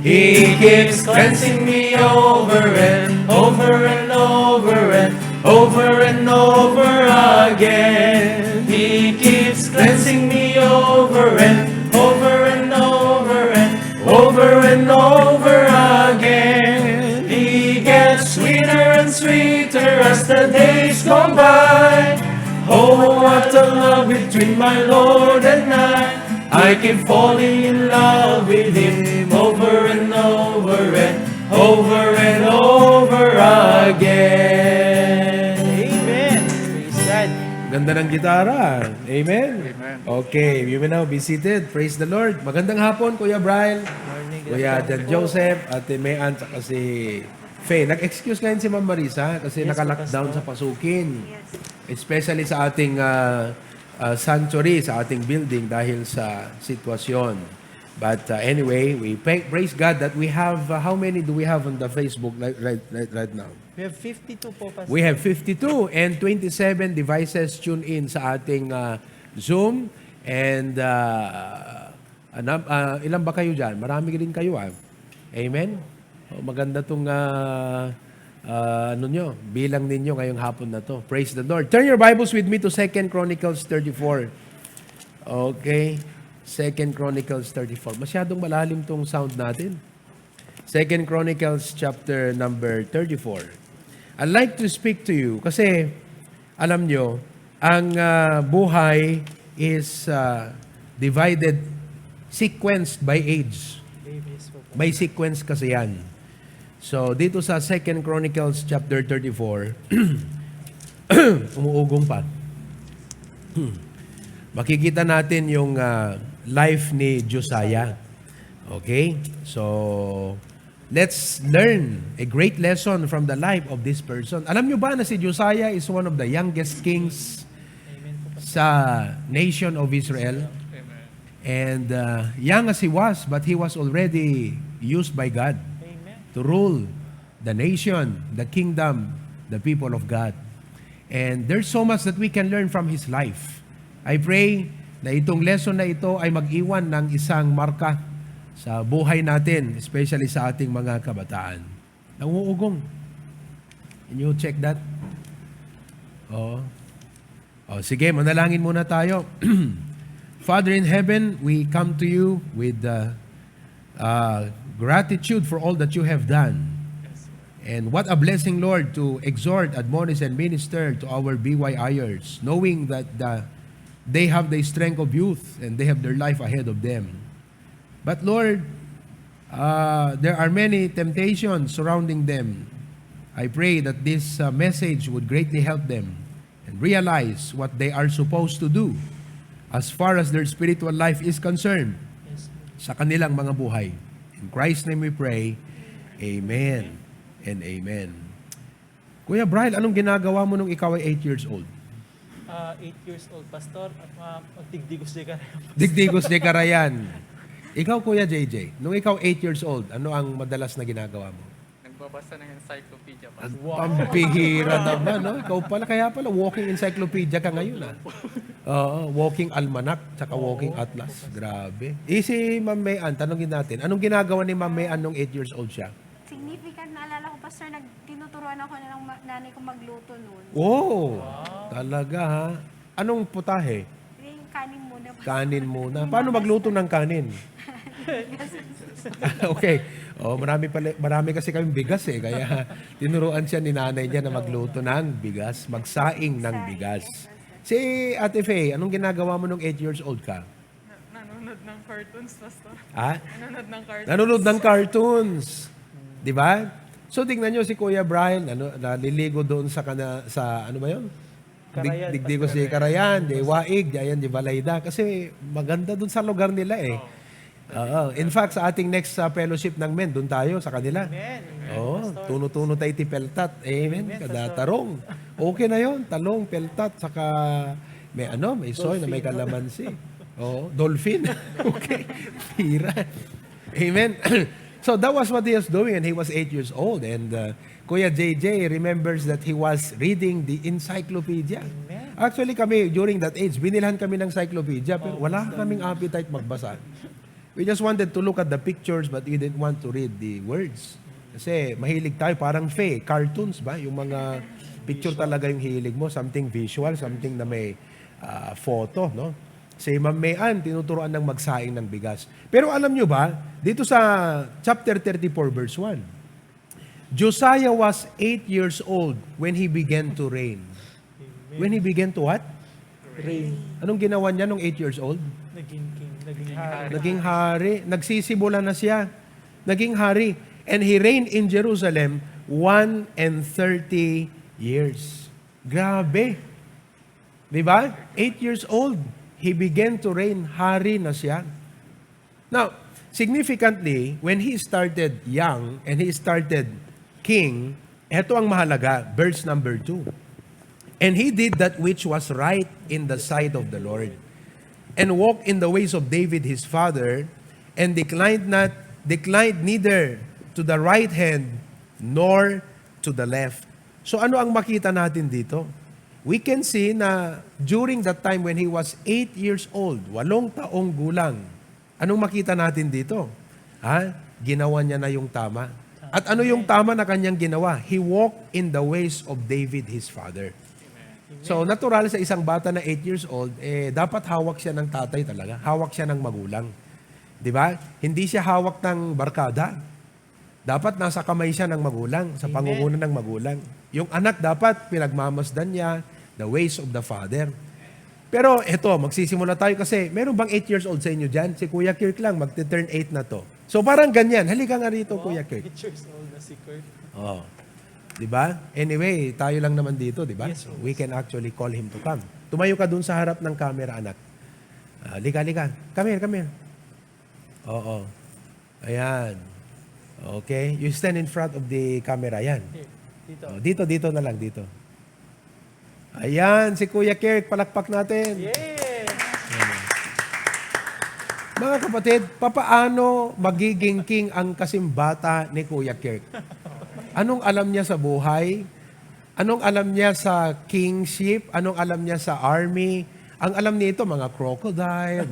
S5: He keeps cleansing me over and over and over and over and over again. He keeps cleansing me over and over and over and over and over again. He gets sweeter and sweeter as the days go by. Oh, what a love between my Lord and I keep falling in love with Him over and over and over and over again.
S4: Amen. Praise God.
S6: Ganda ng gitara. Amen? Okay, you may now be seated. Praise the Lord. Magandang hapon, Kuya Brian. Kuya Jan Joseph, Ate Mayan, at si Faye. Nag-excuse ngayon si Ma'am Marisa kasi naka-lockdown sa pasukin. Especially sa ating sanctuary, sa ating building dahil sa sitwasyon. But anyway, we praise God that we have, how many do we have on the Facebook right now?
S4: We have 52 po, Pastor.
S6: We have 52 and 27 devices tune in sa ating Zoom. And ilan ba kayo dyan? Marami din kayo. Amen? Maganda itong bilang ninyo ngayong hapon na to. Praise the Lord. Turn your Bibles with me to 2 Chronicles 34. Okay. 2 Chronicles 34. Masyadong malalim tong sound natin. 2 Chronicles chapter number 34. I'd like to speak to you kasi alam nyo, ang buhay is divided, sequenced by age. By sequence kasi yan. So, dito sa 2 Chronicles chapter 34, umuugong pa. Makikita natin yung life ni Josiah. Okay? So, let's learn a great lesson from the life of this person. Alam nyo ba na si Josiah is one of the youngest kings sa nation of Israel? And young as he was, but he was already used by God to rule the nation, the kingdom, the people of God. And there's so much that we can learn from his life. I pray na itong lesson na ito ay mag-iwan ng isang marka sa buhay natin, especially sa ating mga kabataan. Nanguugong. Can you check that? Oh. O, sige, manalangin muna tayo. Father in heaven, we come to you with gratitude for all that you have done. And what a blessing, Lord, to exhort, admonish, and minister to our BYIers, knowing that they have the strength of youth and they have their life ahead of them. But Lord, there are many temptations surrounding them. I pray that this message would greatly help them and realize what they are supposed to do as far as their spiritual life is concerned sa kanilang mga buhay. In Christ's name we pray, Amen and Amen. Kuya Brian, anong ginagawa mo nung ikaw ay 8 years old?
S4: 8 years old, Pastor. Magdigdigos di ka.
S6: Digdigos de Carayan. Ikaw, Kuya JJ, nung ikaw 8 years old, ano ang madalas na ginagawa mo?
S1: Nagbabasa ng encyclopedia pa.
S6: Pampihira naman, no? Ikaw pala, kaya pala, walking encyclopedia ka ngayon, ah. Oo, walking almanac, tsaka walking atlas. Grabe. Si Ma'am Mayan, tanongin natin, anong ginagawa ni Ma'am Mayan nung 8 years old siya?
S2: Significant, naalala ko, Pastor, tinuturuan ako ng nanay ko magluto noon.
S6: Oh, talaga ha? Anong putahe?
S2: Yung kanin muna.
S6: Kanin muna. Paano magluto ng kanin? Okay. Oh, marami kasi kaming bigas eh. Kaya tinuruan siya ni nanay niya na magluto ng bigas, magsaing ng bigas. Si Ate Faye, anong ginagawa mo nung 8 years old ka?
S3: Nanonood ng cartoons, Pastor.
S6: Ha?
S3: Nanonood ng cartoons.
S6: Nanonood ng cartoons. 'Di ba? So tingnan niyo si Kuya Brian, naliligo doon sa ano ba 'yon?
S4: Carayan,
S6: Digdigos di Carayan, di Waig, di Balayda kasi maganda doon sa lugar nila eh. Oo. In fact, sa ating next fellowship ng men, doon tayo sa kanila.
S4: Amen.
S6: Oo, tuno-tuno tayo ti peltat. Amen. Kada tarong. Okay na 'yon, talong, peltat, saka may soy na may kalamansi. Oo, dolphin. Okay. Tira. Amen. So that was what he was doing and he was 8 years old. And Kuya JJ remembers that he was reading the encyclopedia. Actually kami, during that age, binilhan kami ng encyclopedia pero wala kaming appetite magbasa. We just wanted to look at the pictures but we didn't want to read the words. Kasi mahilig tayo, parang Faye, cartoons ba? Yung mga picture talaga yung hilig mo, something visual, something na may photo, no? Si Ma'am Mayan, tinuturuan ng magsaing ng bigas. Pero alam nyo ba, dito sa chapter 34 verse 1, Josiah was 8 years old when he began to reign. When he began to what?
S4: Rain.
S6: Anong ginawa niya nung 8 years old?
S4: Naging king. Naging hari.
S6: Naging hari. Nagsisimula na siya. Naging hari. And he reigned in Jerusalem 130 years. Grabe. Diba? 8 years old. He began to reign. Hari na siya. Now, significantly, when he started young and he started king, eto ang mahalaga, verse number 2. And he did that which was right in the sight of the Lord, and walked in the ways of David his father, and declined neither to the right hand nor to the left. So ano ang makita natin dito? We can see na during that time when he was 8 years old, 8 taong gulang, anong makita natin dito? Ginawa niya na yung tama. At ano yung tama na kanyang ginawa? He walked in the ways of David his father. So, natural sa isang bata na 8 years old, dapat hawak siya ng tatay talaga. Hawak siya ng magulang. Di ba? Hindi siya hawak ng barkada. Dapat nasa kamay siya ng magulang, sa pangunguna ng magulang. Yung anak dapat pinagmamasdan niya the ways of the father. Pero eto, magsisimula tayo kasi meron bang 8 years old sa inyo dyan? Si Kuya Kirk lang, magte-turn 8 na to. So parang ganyan. Halika nga rito, Kuya Kirk.
S4: 8 years old na si Kurt.
S6: Oh. 'Di ba? Anyway, tayo lang naman dito, 'di ba?
S4: Yes,
S6: So, we can actually call him to come. Tumayo ka dun sa harap ng camera, anak. Lika. Come here. Oo. Ayan. Okay. You stand in front of the camera. Ayan.
S4: Dito.
S6: Dito na lang, dito. Ayan, si Kuya Kirk, palakpak natin.
S4: Yeah!
S6: Mga kapatid, papaano magiging king ang kasimbata ni Kuya Kirk? Anong alam niya sa buhay? Anong alam niya sa kingship? Anong alam niya sa army? Ang alam nito, mga crocodile,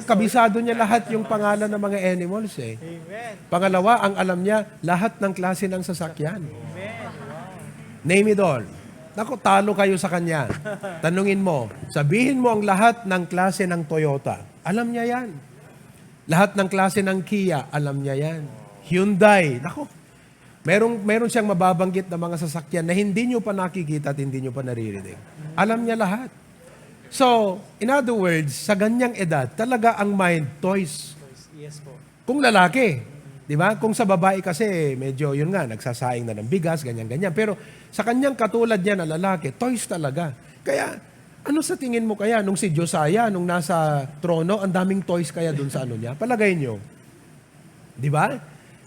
S6: kabisado niya lahat yung pangalan ng mga animals eh.
S4: Amen.
S6: Pangalawa, ang alam niya, lahat ng klase ng sasakyan.
S4: Amen. Wow.
S6: Name it all. Naku, talo kayo sa kanya. Tanungin mo, sabihin mo ang lahat ng klase ng Toyota. Alam niya yan. Lahat ng klase ng Kia, alam niya yan. Hyundai, naku. Meron siyang mababanggit na mga sasakyan na hindi nyo pa nakikita at hindi nyo pa naririnig. Alam niya lahat. So, in other words, sa ganyang edad, talaga ang mind, toys.
S4: Yes po.
S6: Kung lalaki, di ba? Kung sa babae kasi, medyo yun nga, nagsasaing na ng bigas, ganyan-ganyan. Pero sa kanyang katulad niya na lalaki, toys talaga. Kaya, ano sa tingin mo kaya nung si Josiah, nung nasa trono, ang daming toys kaya dun sa ano niya? Palagay niyo. Di ba?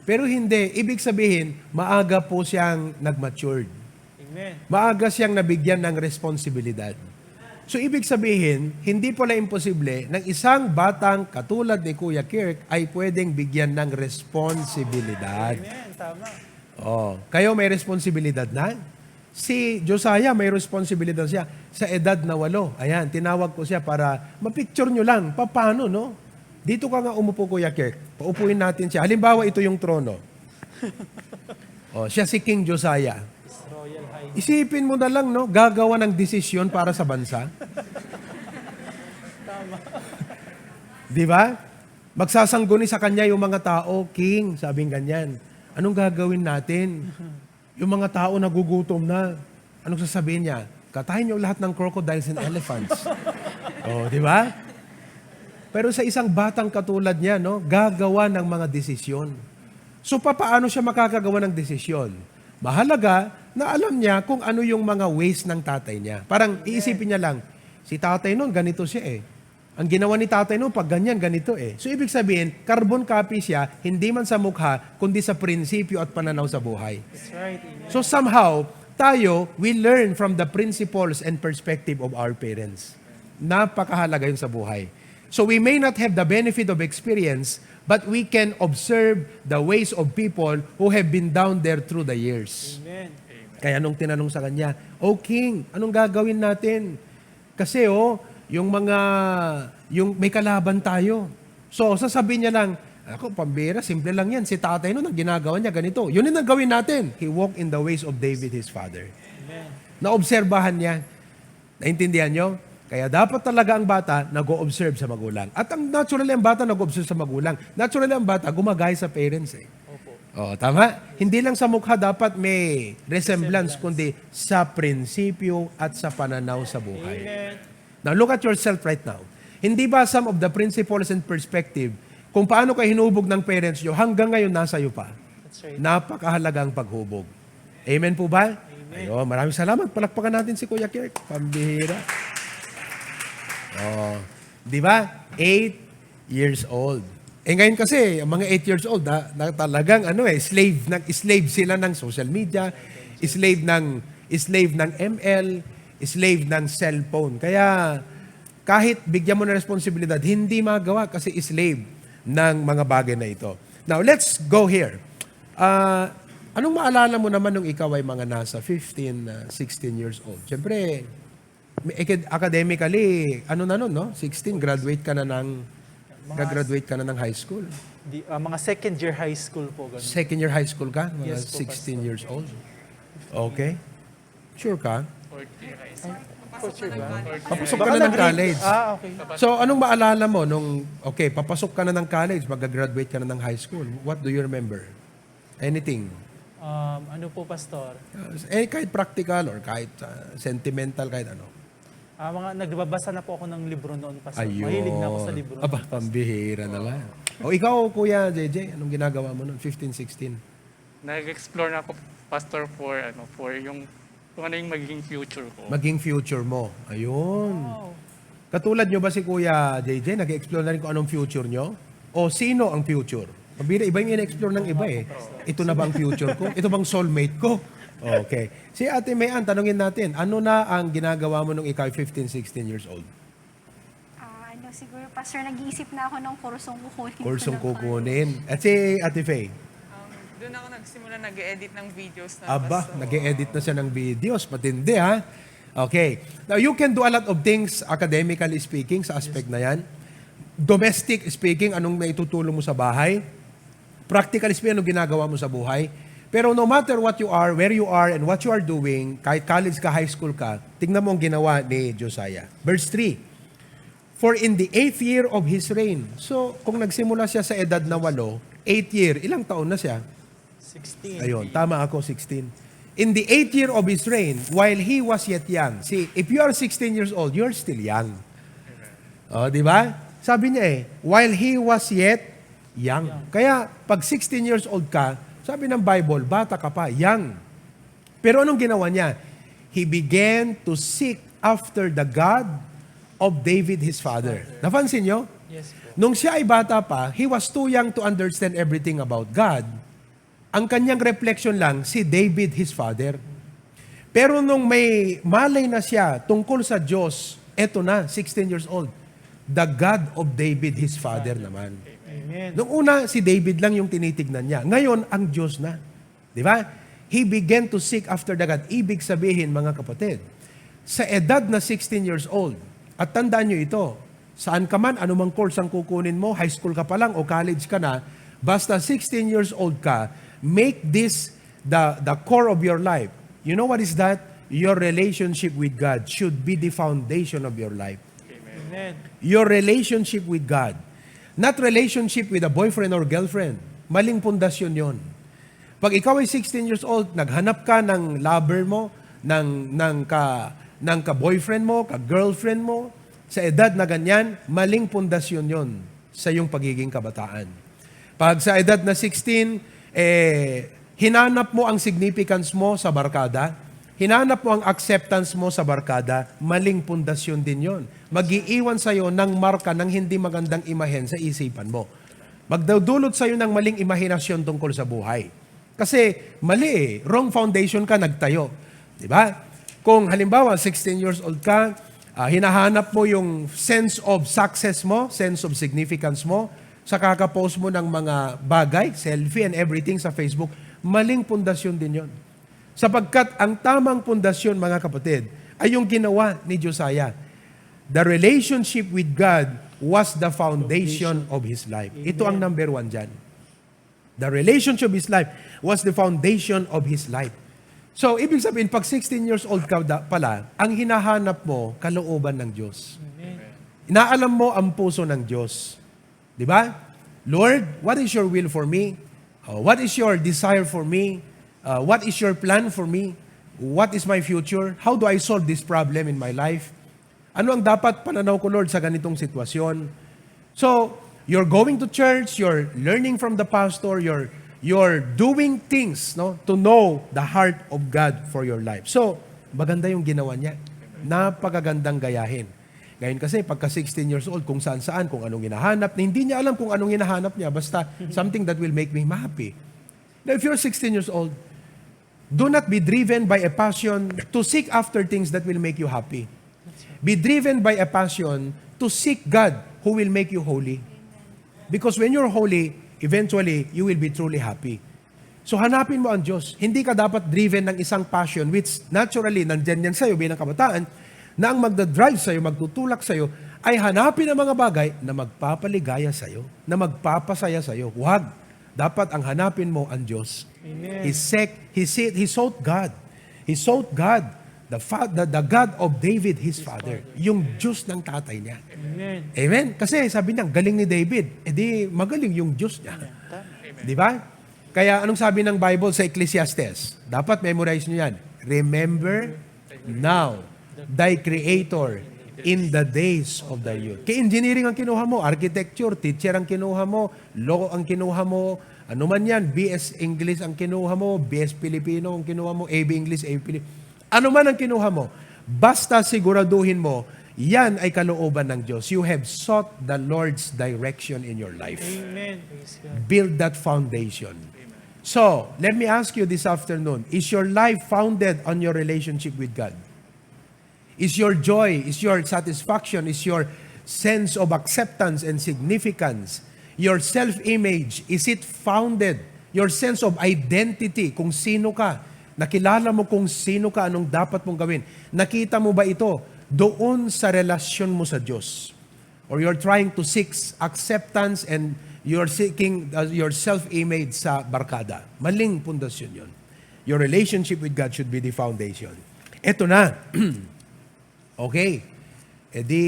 S6: Pero hindi. Ibig sabihin, maaga po siyang nag-matured.
S4: Amen.
S6: Maaga siyang nabigyan ng responsibilidad. So, ibig sabihin, hindi pala imposible ng isang batang katulad ni Kuya Kirk ay pwedeng bigyan ng responsibilidad.
S4: Amen. Tama.
S6: Oh, kayo may responsibilidad na? Si Josiah may responsibilidad siya sa edad na 8. Ayan, tinawag ko siya para mapicture nyo lang. Paano, no? Dito ka nga umupo, Kuya Kirk. Paupuin natin siya. Halimbawa, ito yung trono. Oh, siya si King Josiah.
S4: Royal High.
S6: Isipin mo na lang, no? Gagawa ng desisyon para sa bansa. Di ba? Magsasangguni sa kanya yung mga tao, King, sabing ganyan. Anong gagawin natin? Yung mga tao nagugutom na. Anong sasabihin niya? Katayin niyo lahat ng crocodiles and elephants. Oh, di ba? Pero sa isang batang katulad niya, no, gagawa ng mga desisyon. So, paano siya makakagawa ng desisyon? Mahalaga na alam niya kung ano yung mga ways ng tatay niya. Parang iisipin niya lang, si tatay noon, ganito siya eh. Ang ginawa ni tatay noon, pag ganyan, ganito eh. So, ibig sabihin, carbon copy siya, hindi man sa mukha, kundi sa prinsipyo at pananaw sa buhay.
S4: That's right. Amen.
S6: So, somehow, tayo, we learn from the principles and perspective of our parents. Napakahalaga yun sa buhay. So we may not have the benefit of experience, but we can observe the ways of people who have been down there through the years.
S4: Amen.
S6: Kaya nung tinanong sa kanya, "Oh King, anong gagawin natin?" Kasi yung may kalaban tayo. So sasabihin niya lang, ako, pambira, simple lang yan. Si tatay noon, ang ginagawa niya ganito. Yun ang gawin natin. He walked in the ways of David, his father.
S4: Amen.
S6: Naobserbahan niya. Naintindihan niyo? Kaya dapat talaga ang bata nag-o-observe sa magulang. At ang naturally ang bata nag-o-observe sa magulang. Naturally ang bata gumagaya sa parents eh.
S4: Opo.
S6: Oh, tama? Hindi lang sa mukha dapat may resemblance, kundi sa prinsipyo at sa pananaw sa buhay.
S4: Amen.
S6: Now look at yourself right now. Hindi ba some of the principles and perspective kung paano kayo hinubog ng parents nyo, hanggang ngayon nasa iyo pa?
S4: That's right.
S6: Napakahalagang paghubog. Amen po ba? Ayun, maraming salamat. Palakpakan natin si Kuya Kirk. Pambihira. Oh, di ba? 8 years old. Ngayon kasi, ang mga 8 years old, na talagang slave sila ng social media, slave ng ML, slave ng cellphone. Kaya, kahit bigyan mo ng responsibilidad, hindi magawa kasi slave ng mga bagay na ito. Now, let's go here. Anong maalala mo naman nung ikaw ay mga nasa 15, 16 years old? Siyempre, academically, no? 16, graduate ka na ng high school.
S4: Mga second year high school po. Ganun.
S6: Second year high school ka? Mga
S4: Yes po,
S6: 16 years old. Okay. Sure ka? Papasok ka na ng college.
S4: Okay.
S6: So, anong maalala mo nung, papasok ka na ng college, mag-graduate ka na ng high school. What do you remember? Anything?
S4: Ano po, Pastor?
S6: Kahit practical or kahit sentimental, kahit ano.
S4: Nagbabasa na po ako ng libro noon, Pastor.
S6: Ayun.
S4: Mahilig na ako sa libro.
S6: Aba, pambihira naman. O ikaw, Kuya JJ, anong ginagawa mo noon? 15, 16?
S1: Nag-explore na ako, Pastor, for yung kung ano yung magiging future ko.
S6: Maging future mo. Ayun. Katulad nyo ba si Kuya JJ, nag-explore na rin kung anong future nyo? O sino ang future? Mabira, iba yung in-explore ng iba eh. Ito na ba ang future ko? Ito bang soulmate ko? Okay. Si Ate Mayan, tanungin natin, ano na ang ginagawa mo nung ikaw 15, 16 years old?
S2: Siguro, Pastor, nag-iisip na ako ng kursong kukunin.
S6: Kursong kukunin. At si Ate Faye?
S3: Doon ako nagsimula nag-edit ng videos na.
S6: Aba,
S3: Pastor.
S6: nag-e-edit na siya ng videos. Matindi ha? Okay. Now, you can do a lot of things academically speaking sa aspect na yan. Domestic speaking, anong naitutulong mo sa bahay? Practically speaking, anong ginagawa mo sa buhay? Pero no matter what you are, where you are, and what you are doing, kahit college ka, high school ka, tingnan mo ang ginawa ni Josiah. Verse 3, for in the 8th year of his reign. So, kung nagsimula siya sa edad na 8, 8th year, ilang taon na siya?
S4: 16.
S6: Ayun, tama ako, 16. In the 8th year of his reign, while he was yet young. See, if you are 16 years old, you're still young. Oh, di ba? Sabi niya while he was yet young. Kaya, pag 16 years old ka, sabi ng Bible, bata ka pa, young. Pero anong ginawa niya? He began to seek after the God of David his father. Napansin niyo?
S4: Yes po.
S6: Nung siya ay bata pa, he was too young to understand everything about God. Ang kanyang reflection lang, si David his father. Pero nung may malay na siya tungkol sa Diyos, eto na, 16 years old, the God of David his father naman.
S4: Amen.
S6: Nung una, si David lang yung tinitignan niya. Ngayon, ang Diyos na. Di ba? He began to seek after the God. Ibig sabihin, mga kapatid, sa edad na 16 years old, at tandaan nyo ito, saan ka man, anumang course ang kukunin mo, high school ka pa lang o college ka na, basta 16 years old ka, make this the core of your life. You know what is that? Your relationship with God should be the foundation of your life.
S4: Amen.
S6: Your relationship with God. Not relationship with a boyfriend or girlfriend. Maling pundasyon yon. Pag ikaw ay 16 years old, naghanap ka ng lover mo, ng ka-boyfriend mo, ka-girlfriend mo, sa edad na ganyan, maling pundasyon yon sa iyong pagiging kabataan. Pag sa edad na 16, hinanap mo ang significance mo sa barkada, hinanap mo ang acceptance mo sa barkada, maling pundasyon din yon. Mag-iiwan sa'yo ng marka ng hindi magandang imahen sa isipan mo. Magdudulot sa'yo ng maling imahinasyon tungkol sa buhay. Kasi mali wrong foundation ka nagtayo. Di ba? Kung halimbawa 16 years old ka, hinahanap mo yung sense of success mo, sense of significance mo, sa kakapost mo ng mga bagay, selfie and everything sa Facebook, maling pundasyon din yon. Sapagkat ang tamang pundasyon, mga kapatid, ay yung ginawa ni Josiah. The relationship with God was the foundation of his life. Ito ang number 1 dyan. The relationship of his life was the foundation of his life. So, ibig sabihin, pag 16 years old ka pala, ang hinahanap mo, kalooban ng Diyos. Inaalam mo ang puso ng Diyos. Di ba? Lord, what is your will for me? What is your desire for me? What is your plan for me? What is my future? How do I solve this problem in my life? Ano ang dapat pananaw ko, Lord, sa ganitong sitwasyon? So, you're going to church, you're learning from the pastor, you're doing things, no, to know the heart of God for your life. So, maganda yung ginawa niya. Napakagandang gayahin. Ngayon kasi, pagka 16 years old, kung saan-saan, kung anong hinahanap, na hindi niya alam kung anong hinahanap niya, basta something that will make me happy. Now, if you're 16 years old, do not be driven by a passion to seek after things that will make you happy. Be driven by a passion to seek God who will make you holy. Because when you're holy, eventually, you will be truly happy. So hanapin mo ang Diyos. Hindi ka dapat driven ng isang passion which naturally, nandyan yan sa'yo bilang kabataan, na ang magdadrive sa'yo, magtutulak sa'yo, ay hanapin ang mga bagay na magpapaligaya sa'yo, na magpapasaya sa'yo. Huwag. Dapat ang hanapin mo ang Diyos.
S4: Amen.
S6: He sought God. He sought God, the God of David, his father. Yung Diyos ng tatay niya.
S4: Amen.
S6: Amen? Kasi sabi niya, galing ni David. Di magaling yung Diyos niya. Di ba? Kaya anong sabi ng Bible sa Ecclesiastes? Dapat memorize niyo yan. Remember now thy Creator in the days of thy youth. Kaya engineering ang kinuha mo, architecture, teacher ang kinuha mo, law ang kinuha mo, ano man yan, BS English ang kinuha mo, BS Filipino ang kinuha mo, AB English, AB Filipino. Ano man ang kinuha mo, basta siguraduhin mo, yan ay kalooban ng Diyos. You have sought the Lord's direction in your life.
S4: Amen. Praise God.
S6: Build that foundation. So, let me ask you this afternoon, is your life founded on your relationship with God? Is your joy, is your satisfaction, is your sense of acceptance and significance, your self-image, is it founded, your sense of identity, kung sino ka, nakilala mo kung sino ka, anong dapat mong gawin, nakita mo ba ito doon sa relasyon mo sa Diyos? Or you're trying to seek acceptance and You're seeking your self-image sa barkada. Maling pundasyon yun. Your relationship with God should be the foundation. Eto na. Okay. E di,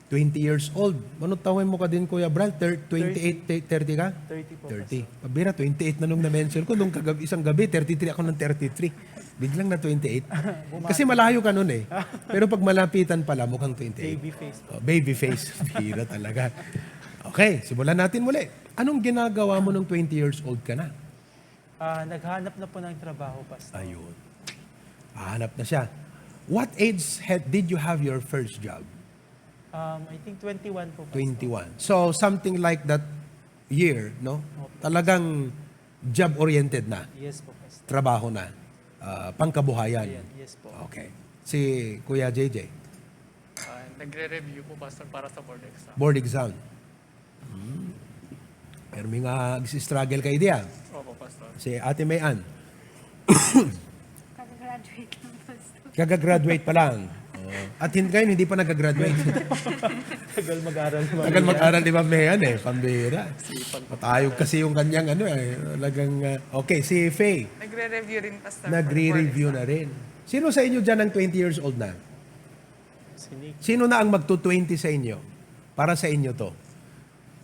S6: 20 years old. Anong tawin mo ka din, Kuya Brad? 28, 30 ka?
S4: 30 po.
S6: 30. Pabira, 28 na nung na-mention ko. Nung isang gabi, 33 ako ng 33. Biglang na 28. Kasi malayo ka nun eh. Pero pag malapitan pala, mukhang 28.
S4: Baby face.
S6: Oh, baby face. Bira talaga. Okay, simulan natin muli. Anong ginagawa mo nung 20 years old ka na?
S4: Naghanap na po ng trabaho, Pastor.
S6: Ayun. Hanap na siya. What age did you have your first job?
S4: I think 21 po, Pastor.
S6: 21. So, something like that year, no? Talagang job-oriented na.
S4: Yes po, Pastor.
S6: Trabaho na. Pangkabuhayan.
S4: Yes po.
S6: Okay. Si Kuya JJ,
S1: Nagre-review po, Pastor, para sa board exam.
S6: board exam. Pero may nga struggle kayo diyan.
S1: Opo, Pastor.
S6: Si Ate Mayan,
S2: Kaka-graduate lang, Pastor.
S6: kagagraduate pa lang. At ngayon, hindi pa nagagraduate.
S4: Tagal mag-aral.
S6: Tagal mag-aral ni Ma'am Mayan eh. Pambira. Patayog kasi yung kanyang talagang, okay, si Faye,
S3: Nagre-review rin, Pastor.
S6: nagre-review na rin. Sino sa inyo dyan ang 20 years old na?
S4: Sinig.
S6: Sino na ang magto-20 sa inyo? Para sa inyo to.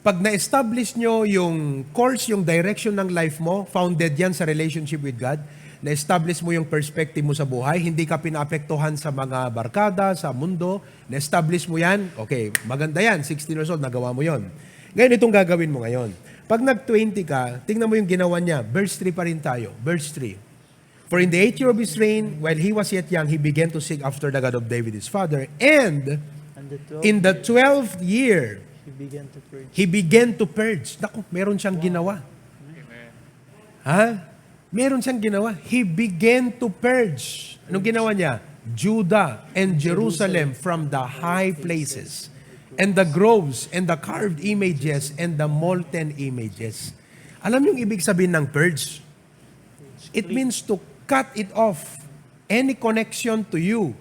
S6: Pag na-establish nyo yung course, yung direction ng life mo, founded yan sa relationship with God, na-establish mo yung perspective mo sa buhay, hindi ka pinaapektuhan sa mga barkada, sa mundo, na-establish mo yan, okay, maganda yan, 16 years old, nagawa mo yon. Ngayon, itong gagawin mo ngayon. Pag nag-20 ka, tingnan mo yung ginawa niya, verse 3 pa rin tayo, verse 3. For in the 8th year of his reign, while he was yet young, he began to seek after the God of David his father, and
S4: And the 12
S6: in the 12th year,
S4: he began to purge.
S6: he began to purge. Naku, meron siyang ginawa.
S1: Amen.
S6: Ha? Meron siyang ginawa. He began to purge. Anong ginawa niya? Judah and Jerusalem from the high places, and the groves, and the carved images, and the molten images. Alam niyo yung ibig sabihin ng purge? It means to cut it off. Any connection to you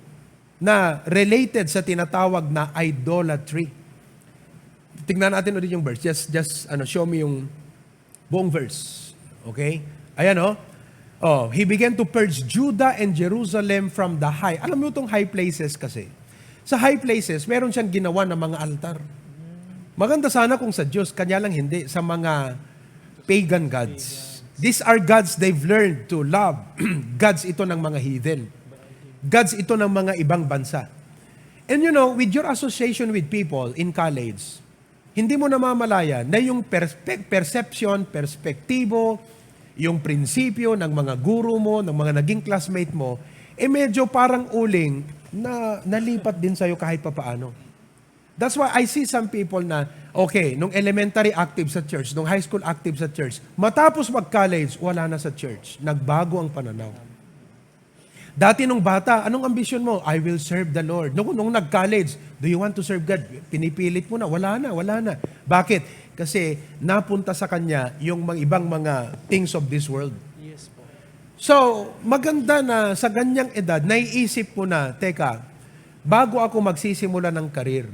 S6: na related sa tinatawag na idolatry. Tingnan natin ulit yung verse. Just show me yung buong verse. Okay? Ayan he began to purge Judah and Jerusalem from the high. Alam mo itong high places kasi. Sa high places, meron siyang ginawa na mga altar. Maganda sana kung sa Diyos, kanya lang hindi. Sa mga pagan gods. These are gods they've learned to love. Gods ito ng mga heathen. Gods ito ng mga ibang bansa. And with your association with people in college, hindi mo namamalaya na yung perception, perspektibo, yung prinsipyo ng mga guru mo, ng mga naging classmate mo, medyo parang uling na nalipat din sa'yo kahit papaano. That's why I see some people na, okay, nung elementary active sa church, nung high school active sa church, matapos mag-college, wala na sa church. Nagbago ang pananaw. Dati nung bata, anong ambisyon mo? I will serve the Lord. Nung nag-college, do you want to serve God? Pinipilit mo na. Wala na. Bakit? Kasi napunta sa kanya yung ibang mga things of this world.
S4: Yes po.
S6: So, maganda na sa ganyang edad, naiisip mo na, teka, bago ako magsisimula ng karir,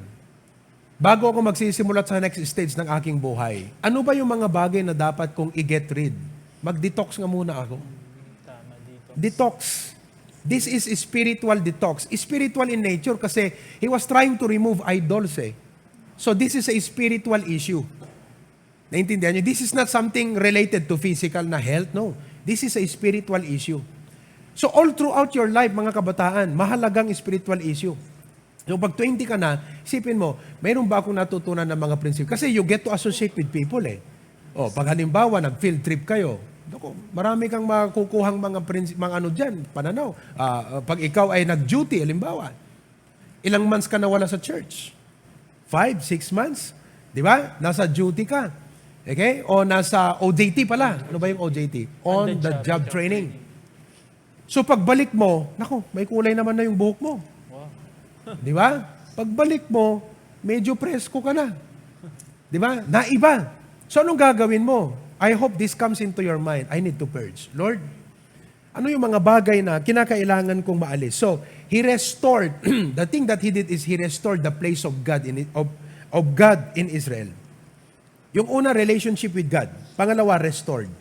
S6: bago ako magsisimula sa next stage ng aking buhay, ano ba yung mga bagay na dapat kong i-get rid? Mag-detox nga muna ako.
S4: Tama dito.
S6: Detox. This is spiritual detox. Spiritual in nature kasi he was trying to remove idols eh. So this is a spiritual issue. Naintindihan niyo? This is not something related to physical na health. No. This is a spiritual issue. So all throughout your life, mga kabataan, mahalagang spiritual issue. So pag 20 ka na, isipin mo, mayroon ba akong natutunan ng mga prinsipyo? Kasi you get to associate with people eh. Pag halimbawa, nag-field trip kayo, marami kang makukuhang mga dyan, pananaw. Pag ikaw ay nag-duty, halimbawa, ilang months ka nawala sa church? 5, 6 months? Di ba? Nasa duty ka. Okay? O nasa OJT pala. Ano ba yung OJT? On the job training. So pagbalik mo, may kulay naman na yung buhok mo. Di ba? Pagbalik mo, medyo presko ka na. Di ba? Naiba. So anong gagawin mo? I hope this comes into your mind. I need to purge. Lord, ano yung mga bagay na kinakailangan kong maalis? So, he restored, the thing that he did is he restored the place of God in Israel. Yung una, relationship with God. Pangalawa, restored.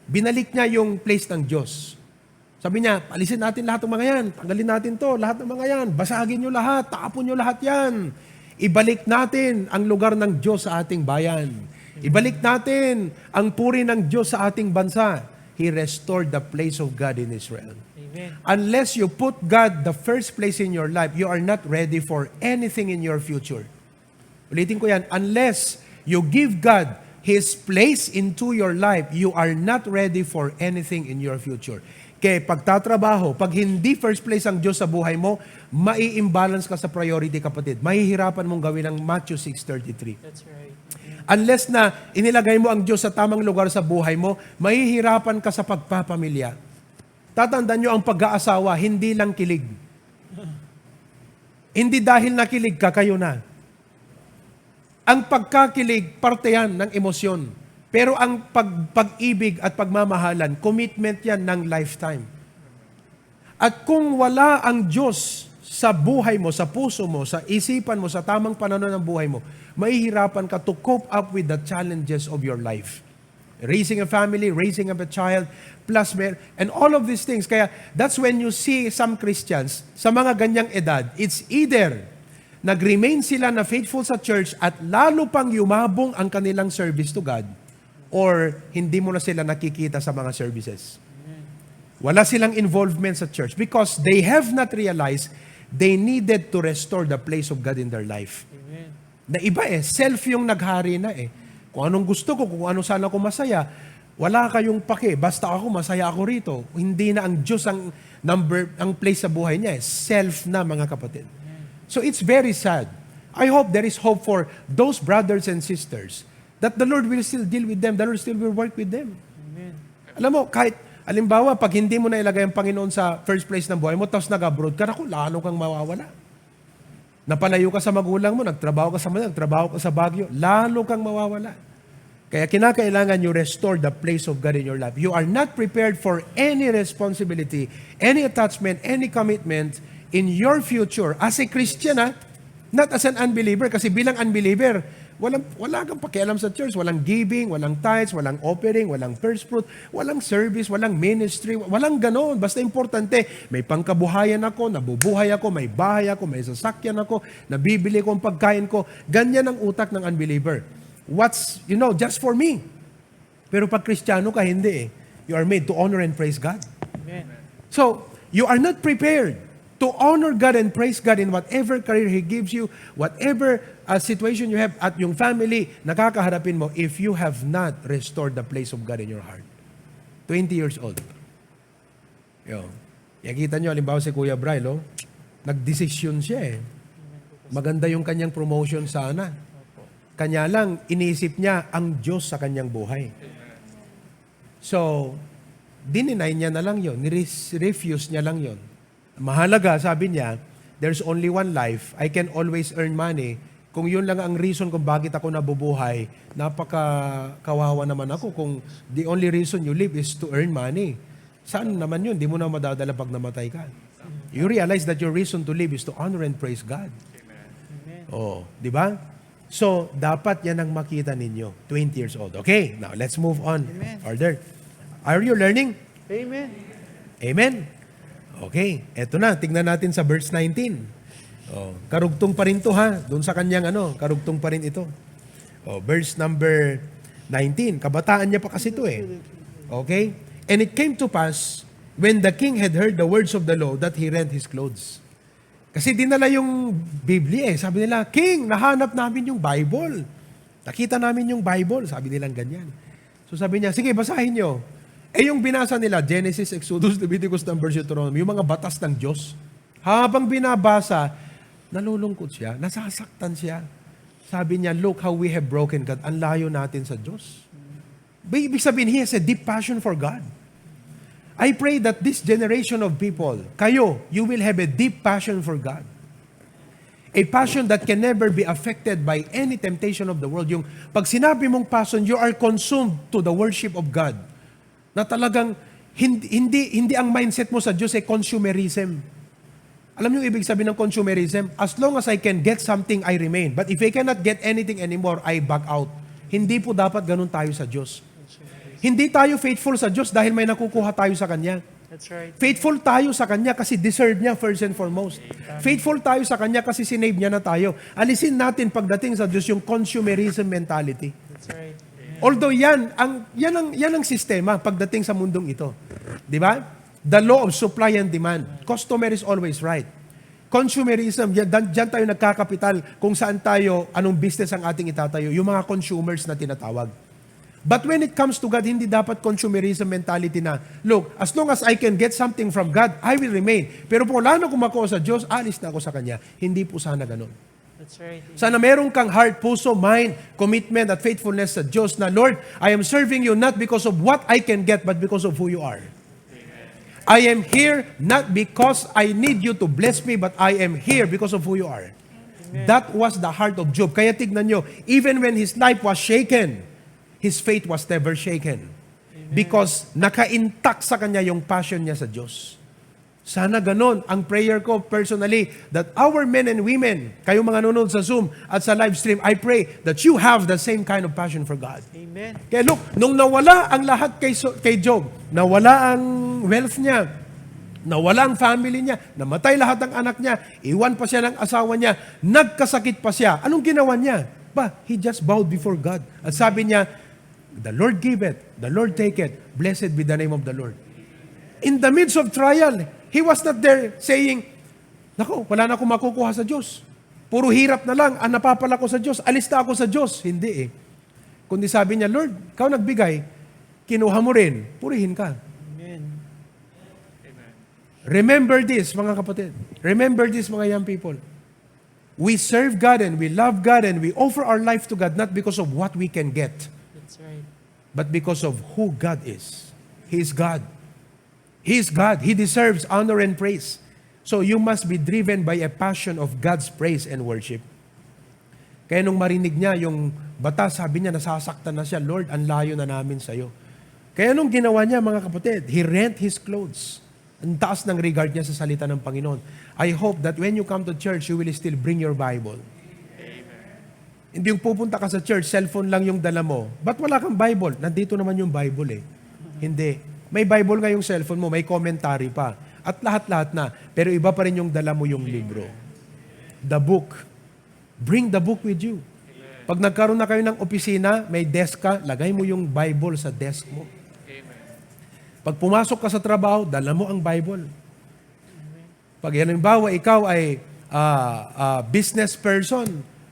S6: Binalik niya yung place ng Diyos. Sabi niya, alisin natin lahat ng mga yan. Tanggalin natin to, lahat ng mga yan. Basagin nyo lahat, tapon nyo lahat yan. Ibalik natin ang lugar ng Diyos sa ating bayan. Ibalik natin ang puri ng Diyos sa ating bansa. He restored the place of God in Israel.
S4: Amen.
S6: Unless you put God the first place in your life, you are not ready for anything in your future. Ulitin ko yan, unless you give God His place into your life, you are not ready for anything in your future. Kaya pagtatrabaho, pag hindi first place ang Diyos sa buhay mo, mai-imbalance ka sa priority, kapatid. Mahihirapan mong gawin ang Matthew 6:33.
S4: That's right.
S6: Unless na inilagay mo ang Diyos sa tamang lugar sa buhay mo, mahihirapan ka sa pagpapamilya. Tatandaan nyo, ang pag-aasawa, hindi lang kilig. Hindi dahil nakilig ka, kayo na. Ang pagkakilig, parte yan ng emosyon. Pero ang pag-ibig at pagmamahalan, commitment yan ng lifetime. At kung wala ang Diyos sa buhay mo, sa puso mo, sa isipan mo, sa tamang pananaw ng buhay mo, mahihirapan ka to cope up with the challenges of your life. Raising a family, raising up a child, plus and all of these things. Kaya that's when you see some Christians, sa mga ganyang edad, it's either nag-remain sila na faithful sa church at lalo pang yumabong ang kanilang service to God, or hindi mo na sila nakikita sa mga services. Wala silang involvement sa church because they have not realized they needed to restore the place of God in their life.
S4: Amen.
S6: Na iba self yung naghari na Kung anong gusto ko, kung ano sana ko masaya, wala kayong pake. Basta ako, masaya ako rito. Hindi na ang Diyos ang place sa buhay niya. Self na, mga kapatid. So it's very sad. I hope there is hope for those brothers and sisters that the Lord will still deal with them. The Lord still will work with them.
S4: Amen.
S6: Alam mo, kahit, alimbawa, pag hindi mo na ilagay ang Panginoon sa first place ng buhay mo, tapos nag-abroad ka, naku, lalo kang mawawala. Napalayo ka sa magulang mo, nagtrabaho ka sa Manila, nagtrabaho ka sa Baguio, lalo kang mawawala. Kaya kinakailangan you restore the place of God in your life. You are not prepared for any responsibility, any attachment, any commitment in your future as a Christian, not as an unbeliever. Kasi bilang unbeliever, wala kang pakialam sa church, walang giving, walang tithes, walang offering, walang first fruit, walang service, walang ministry, walang ganon. Basta importante, may pangkabuhayan ako, nabubuhay ako, may bahay ako, may sasakyan ako, nabibili ko ang pagkain ko. Ganyan ang utak ng unbeliever. What's, just for me. Pero pag Kristiyano ka, hindi You are made to honor and praise God.
S4: Amen.
S6: So, you are not prepared to honor God and praise God in whatever career He gives you, whatever situation you have at yung family, nakakaharapin mo if you have not restored the place of God in your heart. 20 years old. Yakita nyo, halimbawa si Kuya Brylo, nagdesisyon siya Maganda yung kanyang promotion sana. Kanya lang, iniisip niya ang Diyos sa kanyang buhay. So, dininay niya na lang yun. Refuse niya lang yun. Mahalaga, sabi niya, there's only one life. I can always earn money. Kung yun lang ang reason kung bakit ako nabubuhay, napaka-kawawa naman ako kung the only reason you live is to earn money. Saan naman yun? Di mo na madadala pag namatay ka. You realize that your reason to live is to honor and praise God. Oh, di ba? So, dapat yan ang makita ninyo. 20 years old. Okay, now let's move on. Further. Are you learning?
S4: Amen.
S6: Amen? Okay, eto na. Tingnan natin sa verse 19. Oh, karugtong pa rin to doon sa kanyang karugtong pa rin ito. Oh, verse number 19. Kabataan niya pa kasi ito Okay? And it came to pass, when the king had heard the words of the law, that he rent his clothes. Kasi dinala yung Biblia Sabi nila, King, nahanap namin yung Bible. Nakita namin yung Bible. Sabi nilang ganyan. So sabi niya, sige, basahin nyo. Yung binasa nila, Genesis, Exodus, Leviticus, Numbers, Deuteronomy, yung mga batas ng Diyos. Habang binabasa, nalulungkot siya, nasasaktan siya. Sabi niya, look how we have broken God. Ang layo natin sa Diyos. Ibig sabihin, he has a deep passion for God. I pray that this generation of people, kayo, you will have a deep passion for God. A passion that can never be affected by any temptation of the world. Yung pag sinabi mong passion, you are consumed to the worship of God. Na talagang hindi ang mindset mo sa Diyos ay consumerism. Alam niyo ibig sabihin ng consumerism? As long as I can get something, I remain. But if I cannot get anything anymore, I back out. Hindi po dapat ganun tayo sa Diyos. Hindi tayo faithful sa Diyos dahil may nakukuha tayo sa Kanya.
S4: That's right.
S6: Faithful tayo sa Kanya kasi deserve niya first and foremost. Faithful tayo sa Kanya kasi sinave niya na tayo. Alisin natin pagdating sa Diyos yung consumerism mentality.
S4: That's right.
S6: Although yan ang sistema pagdating sa mundong ito. Di ba? The law of supply and demand. Customer is always right. Consumerism, dyan tayo nagkakapital kung saan tayo, anong business ang ating itatayo. Yung mga consumers na tinatawag. But when it comes to God, hindi dapat consumerism mentality na, look, as long as I can get something from God, I will remain. Pero kung wala na kumakuha sa Diyos, alis na ako sa Kanya. Hindi po sana ganun.
S4: That's right.
S6: Sana meron kang heart, puso, mind, commitment at faithfulness sa Diyos na, Lord, I am serving you not because of what I can get, but because of who you are. I am here not because I need you to bless me, but I am here because of who you are. That was the heart of Job. Kaya tignan nyo, even when his life was shaken, his faith was never shaken. Because naka-intact sa kanya yung passion niya sa Diyos. Sana ganon ang prayer ko personally that our men and women, kayo mga nanonood sa Zoom at sa live stream, I pray that you have the same kind of passion for God.
S4: Amen.
S6: Kaya look, nung nawala ang lahat kay Job, nawala ang wealth niya, nawala ang family niya, namatay lahat ng anak niya, iwan pa siya ng asawa niya, nagkasakit pa siya. Anong ginawa niya? He just bowed before God. At sabi niya, the Lord give it, the Lord take it, blessed be the name of the Lord. In the midst of trial, he was not there saying, naku, wala na akong makukuha sa Diyos. Puro hirap na lang, ang napapala ko sa Diyos, alis na ako sa Diyos. Hindi Kundi sabi niya, Lord, ikaw nagbigay, kinuha mo rin, purihin ka.
S4: Amen.
S6: Remember this, mga kapatid. Remember this, mga young people. We serve God and we love God and we offer our life to God not because of what we can get,
S4: That's right.
S6: but because of who God is. He is God. He is God. He deserves honor and praise. So you must be driven by a passion of God's praise and worship. Kaya nung marinig niya yung bata, sabi niya, nasasaktan na siya, Lord, ang layo na namin sa'yo. Kaya nung ginawa niya, mga kapatid, he rent his clothes. Ang taas ng regard niya sa salita ng Panginoon. I hope that when you come to church, you will still bring your Bible. Hindi yung pupunta ka sa church, cellphone lang yung dala mo. Ba't wala kang Bible? Nandito naman yung Bible Hindi. May Bible nga yung cellphone mo, may commentary pa. At lahat-lahat na. Pero iba pa rin yung dala mo yung libro. The book. Bring the book with you. Pag nagkaroon na kayo ng opisina, may desk ka, lagay mo yung Bible sa desk mo. Pag pumasok ka sa trabaho, dala mo ang Bible. Pag halimbawa, ikaw ay business person,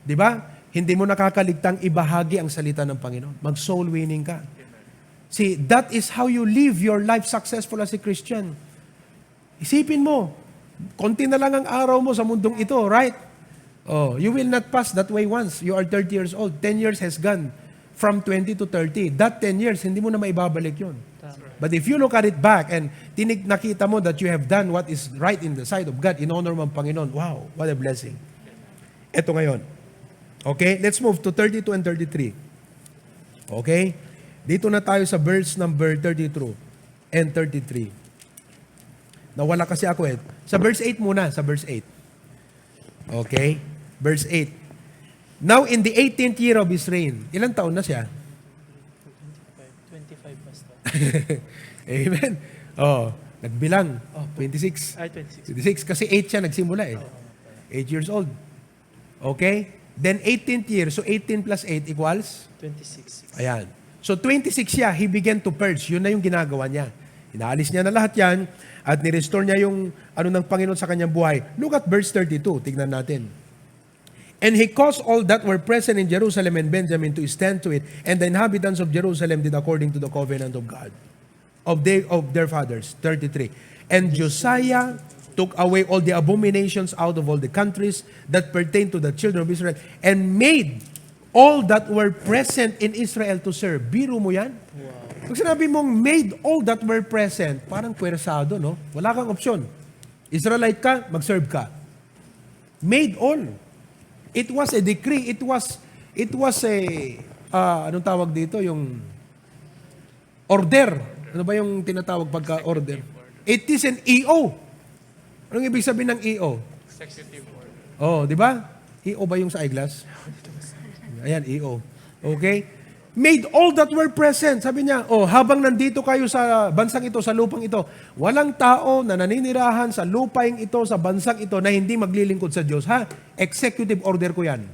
S6: di ba? Hindi mo nakakaligtang ibahagi ang salita ng Panginoon. Mag-soul winning ka. See, that is how you live your life successful as a Christian. Isipin mo, konti na lang ang araw mo sa mundong ito, right? Oh, you will not pass that way once. You are 30 years old. 10 years has gone from 20 to 30. That 10 years, hindi mo na maibabalik yun. But if you look at it back and nakita mo that you have done what is right in the sight of God, in honor mo ang Panginoon, wow, what a blessing. Ito ngayon. Okay, let's move to 32 and 33. Okay? Dito na tayo sa verse number 32 and 33. Nawala kasi ako Sa verse 8 muna, sa verse 8. Okay? Verse 8. Now in the 18th year of his reign, ilang taon na siya?
S4: 25, Pastor.
S6: Amen. Nagbilang. 26.
S4: Ay, 26.
S6: 26 kasi 8 siya nagsimula 8 years old. Okay? Then 18th year, so 18 plus 8 equals?
S4: 26.
S6: Ayan. So 26 siya, he began to purge. Yun na yung ginagawa niya. Inaalis niya na lahat yan at nirestore niya yung ng Panginoon sa kanyang buhay. Look at verse 32. Tignan natin. And he caused all that were present in Jerusalem and Benjamin to stand to it, and the inhabitants of Jerusalem did according to the covenant of God, of their fathers. 33. And Josiah took away all the abominations out of all the countries that pertain to the children of Israel, and made all that were present in Israel to serve. Biro mo yan? Wow. Pag sinabi mong made all that were present, parang pwersado, no? Wala kang opsyon. Israelite ka, mag-serve ka. Made all. It was a decree. It was a, anong tawag dito? Yung order. Ano ba yung tinatawag pagka-order? It is an EO. Anong ibig sabihin ng EO?
S1: Executive order.
S6: Oh, di ba? EO ba yung sa eyeglass? Ayan, EO. Okay? Made all that were present. Sabi niya, habang nandito kayo sa bansang ito, sa lupang ito, walang tao na naninirahan sa lupaing ito, sa bansang ito, na hindi maglilingkod sa Diyos. Ha? Executive order ko yan.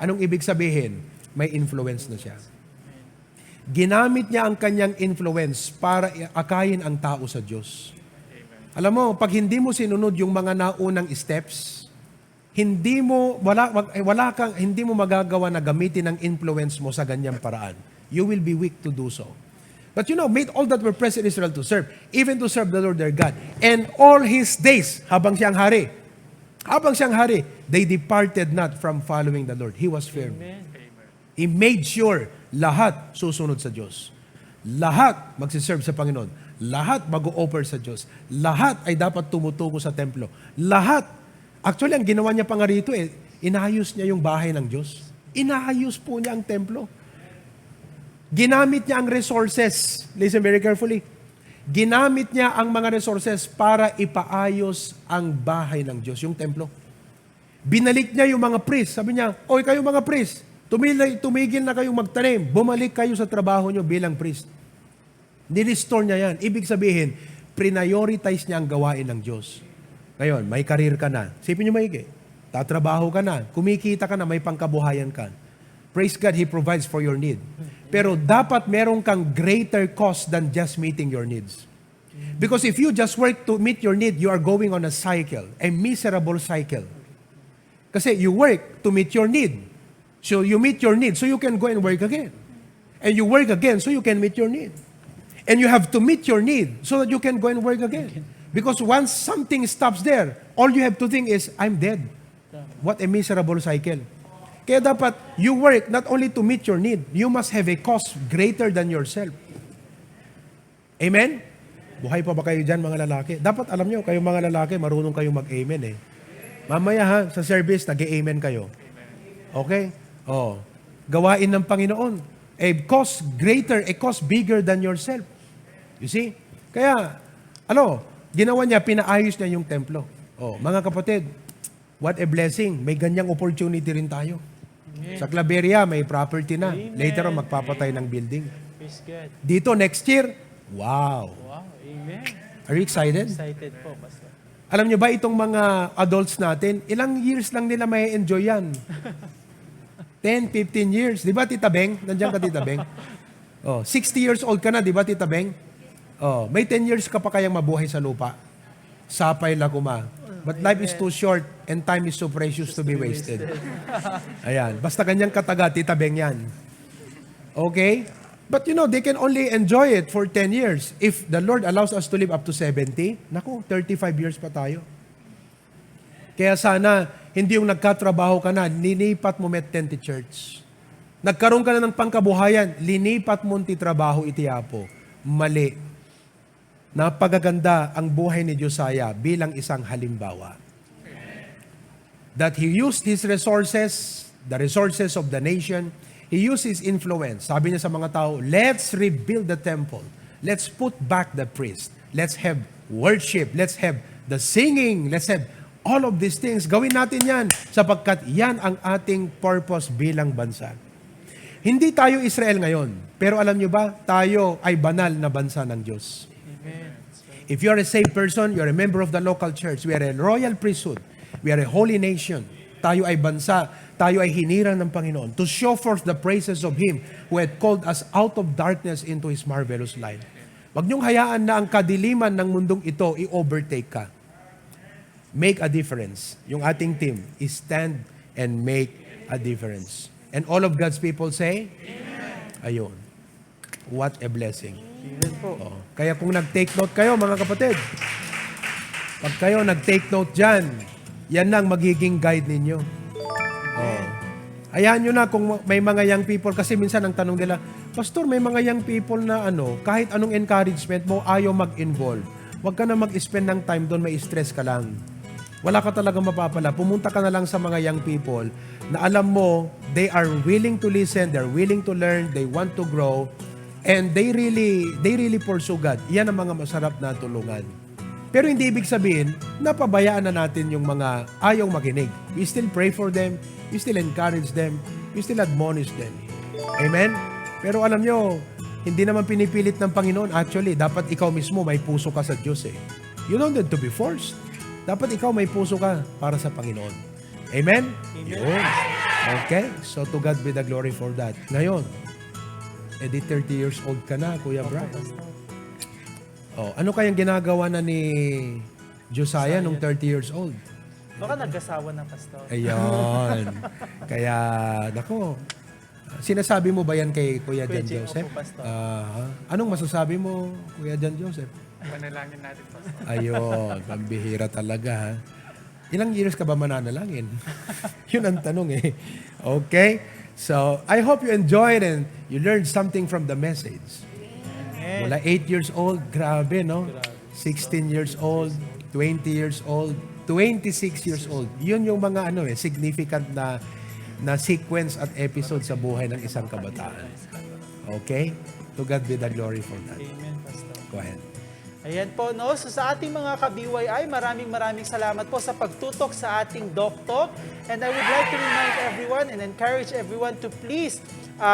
S6: Anong ibig sabihin? May influence na siya. Ginamit niya ang kanyang influence para akayin ang tao sa Diyos. Alam mo, pag hindi mo sinunod yung mga naunang steps, hindi mo magagawa na gamitin ang influence mo sa ganyang paraan. You will be weak to do so. But made all that were present in Israel to serve, even to serve the Lord their God. And all his days, habang siyang hari, they departed not from following the Lord. He was firm. He made sure lahat susunod sa Diyos. Lahat magsiserve sa Panginoon. Lahat mag-o-offer sa Diyos. Lahat ay dapat tumutungo sa templo. Lahat. Actually, ang ginawa niya pa nga rito, inayos niya yung bahay ng Diyos. Inayos po niya ang templo. Ginamit niya ang resources. Listen very carefully. Ginamit niya ang mga resources para ipaayos ang bahay ng Diyos, yung templo. Binalik niya yung mga priest. Sabi niya, oy kayo mga priest, tumigil na kayong magtanim. Bumalik kayo sa trabaho niyo bilang priest. Nirestore niya yan. Ibig sabihin, prioritize niya ang gawain ng Diyos. Ngayon, may career ka na. Sipin niyo maigi. Tatrabaho ka na. Kumikita ka na, may pangkabuhayan ka. Praise God, He provides for your need. Pero dapat meron kang greater cause than just meeting your needs. Because if you just work to meet your need, you are going on a cycle, a miserable cycle. Kasi you work to meet your need. So you meet your need, so you can go and work again. And you work again, so you can meet your need. And you have to meet your need so that you can go and work again. Because once something stops there, all you have to think is, I'm dead. What a miserable cycle. Kaya dapat, you work not only to meet your need, you must have a cause greater than yourself. Amen? Buhay pa ba kayo dyan, mga lalaki? Dapat alam nyo, kayong mga lalaki, marunong kayong mag-amen Mamaya ha, sa service, nag-amen kayo. Okay? Gawain ng Panginoon. A cause greater, a cause bigger than yourself. You see? Kaya, ginawa niya, pinaayos niya yung templo. Mga kapatid, what a blessing. May ganyang opportunity rin tayo. Amen. Sa Claveria, may property na.
S4: Amen.
S6: Later on, magpapatay ng building.
S4: Praise God.
S6: Dito, next year, wow.
S4: Wow, amen.
S6: Are you excited?
S4: Excited po, Pastor.
S6: Alam niyo ba, itong mga adults natin, ilang years lang nila may enjoy yan? 10, 15 years. Di ba, Tita Beng? Nandiyan ka, Tita Beng? 60 years old ka na, di ba, Tita Beng? May 10 years ka pa kayang mabuhay sa lupa. Sapay lakuma. But life is too short and time is so precious to be wasted. Ayan. Basta ganyang kataga, Tita Beng yan. Okay? But they can only enjoy it for 10 years. If the Lord allows us to live up to 70, 35 years pa tayo. Kaya sana, hindi yung nagkatrabaho ka na, linipat mo Met-Tente Church. Nagkaroon ka na ng pangkabuhayan, linipat mo ti trabaho itiyapo. Mali. Napagaganda ang buhay ni Josiah bilang isang halimbawa. That he used his resources, the resources of the nation, he used his influence. Sabi niya sa mga tao, let's rebuild the temple. Let's put back the priest. Let's have worship. Let's have the singing. Let's have all of these things. Gawin natin yan sapagkat yan ang ating purpose bilang bansa. Hindi tayo Israel ngayon, pero alam niyo ba, tayo ay banal na bansa ng Diyos. If you are a saved person, you are a member of the local church. We are a royal priesthood. We are a holy nation. Tayo ay bansa. Tayo ay hinirang ng Panginoon to show forth the praises of Him who had called us out of darkness into His marvelous light. Huwag niyong hayaan na ang kadiliman ng mundong ito i-overtake ka. Make a difference. Yung ating team is stand and make a difference. And all of God's people say, Amen. Ayun. What a blessing. Kaya kung nag-take note kayo, mga kapatid, pag kayo nag-take note dyan, yan lang magiging guide ninyo. Hayaan nyo na kung may mga young people, kasi minsan ang tanong nila, Pastor, may mga young people na kahit anong encouragement mo, ayaw mag-involve. Huwag ka na mag-spend ng time doon, may stress ka lang. Wala ka talaga mapapala. Pumunta ka na lang sa mga young people na alam mo, they are willing to listen, they're willing to learn, they want to grow, and they really pursue God. Yan ang mga masarap na tulungan. Pero hindi ibig sabihin, napabayaan na natin yung mga ayaw makinig. We still pray for them, we still encourage them, we still admonish them. Amen? Pero alam nyo, hindi naman pinipilit ng Panginoon. Actually, dapat ikaw mismo may puso ka sa Diyos eh. You don't need to be forced. Dapat ikaw may puso ka para sa Panginoon. Amen? Yun. Okay? So to God be the glory for that. Ngayon, edi 30 years old ka na, Kuya Brian. Oh, ano kayang ginagawa na ni Josiah nung 30 years old?
S4: Baka nag-asawa na, Pastor.
S6: Ayun. Kaya, nako, sinasabi mo ba yan kay Kuya
S4: Kuya
S6: Jan
S4: Jing,
S6: Joseph?
S4: opo, Pastor.
S6: Anong masasabi mo, Kuya Jan Joseph?
S1: Panalangin natin, Pastor.
S6: Ayun, pambihira talaga ha. Ilang years ka ba mananalangin? Yun ang tanong eh. Okay? So, I hope you enjoyed and you learned something from the message. Mula 8 years old, grabe no? 16 years old, 20 years old, 26 years old. Yun yung mga significant na sequence at episode sa buhay ng isang kabataan. Okay? To God be the glory for that.
S4: Amen, Pastor.
S6: Go ahead.
S4: Ayan po, no? So sa ating mga ka-BYI, maraming salamat po sa pagtutok sa ating Doc Talk. And I would like to remind everyone and encourage everyone to please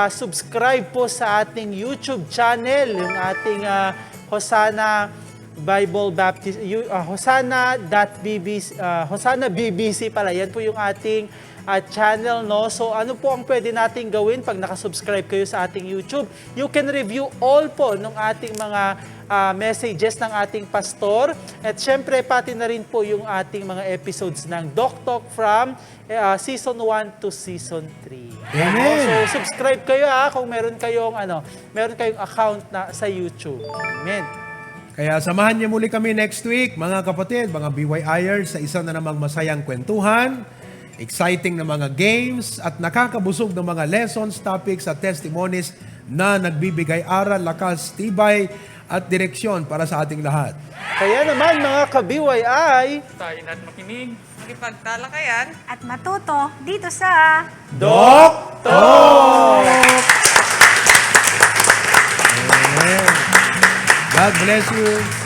S4: subscribe po sa ating YouTube channel, yung ating Hosanna Bible Baptist, Hosanna BBC pala. Yan po yung ating channel, no? So ano po ang pwede nating gawin pag nakasubscribe kayo sa ating YouTube? You can review all po ng ating mga messages ng ating pastor. At syempre, pati na rin po yung ating mga episodes ng Doc Talk from Season 1 to Season 3.
S6: Amen.
S4: So subscribe kayo kung meron kayong account sa YouTube. Amen.
S6: Kaya samahan niyo muli kami next week, mga kapatid, mga BYIers, sa isa na namang masayang kwentuhan, exciting na mga games, at nakakabusog ng mga lessons, topics, at testimonies na nagbibigay aral, lakas, tibay, at direksyon para sa ating lahat.
S4: Kaya naman mga ka-BYI,
S1: Tayo natin makinig.
S3: Makipagtalakayan.
S2: At matuto dito sa
S4: Doc Talk!
S6: Amen. God bless you.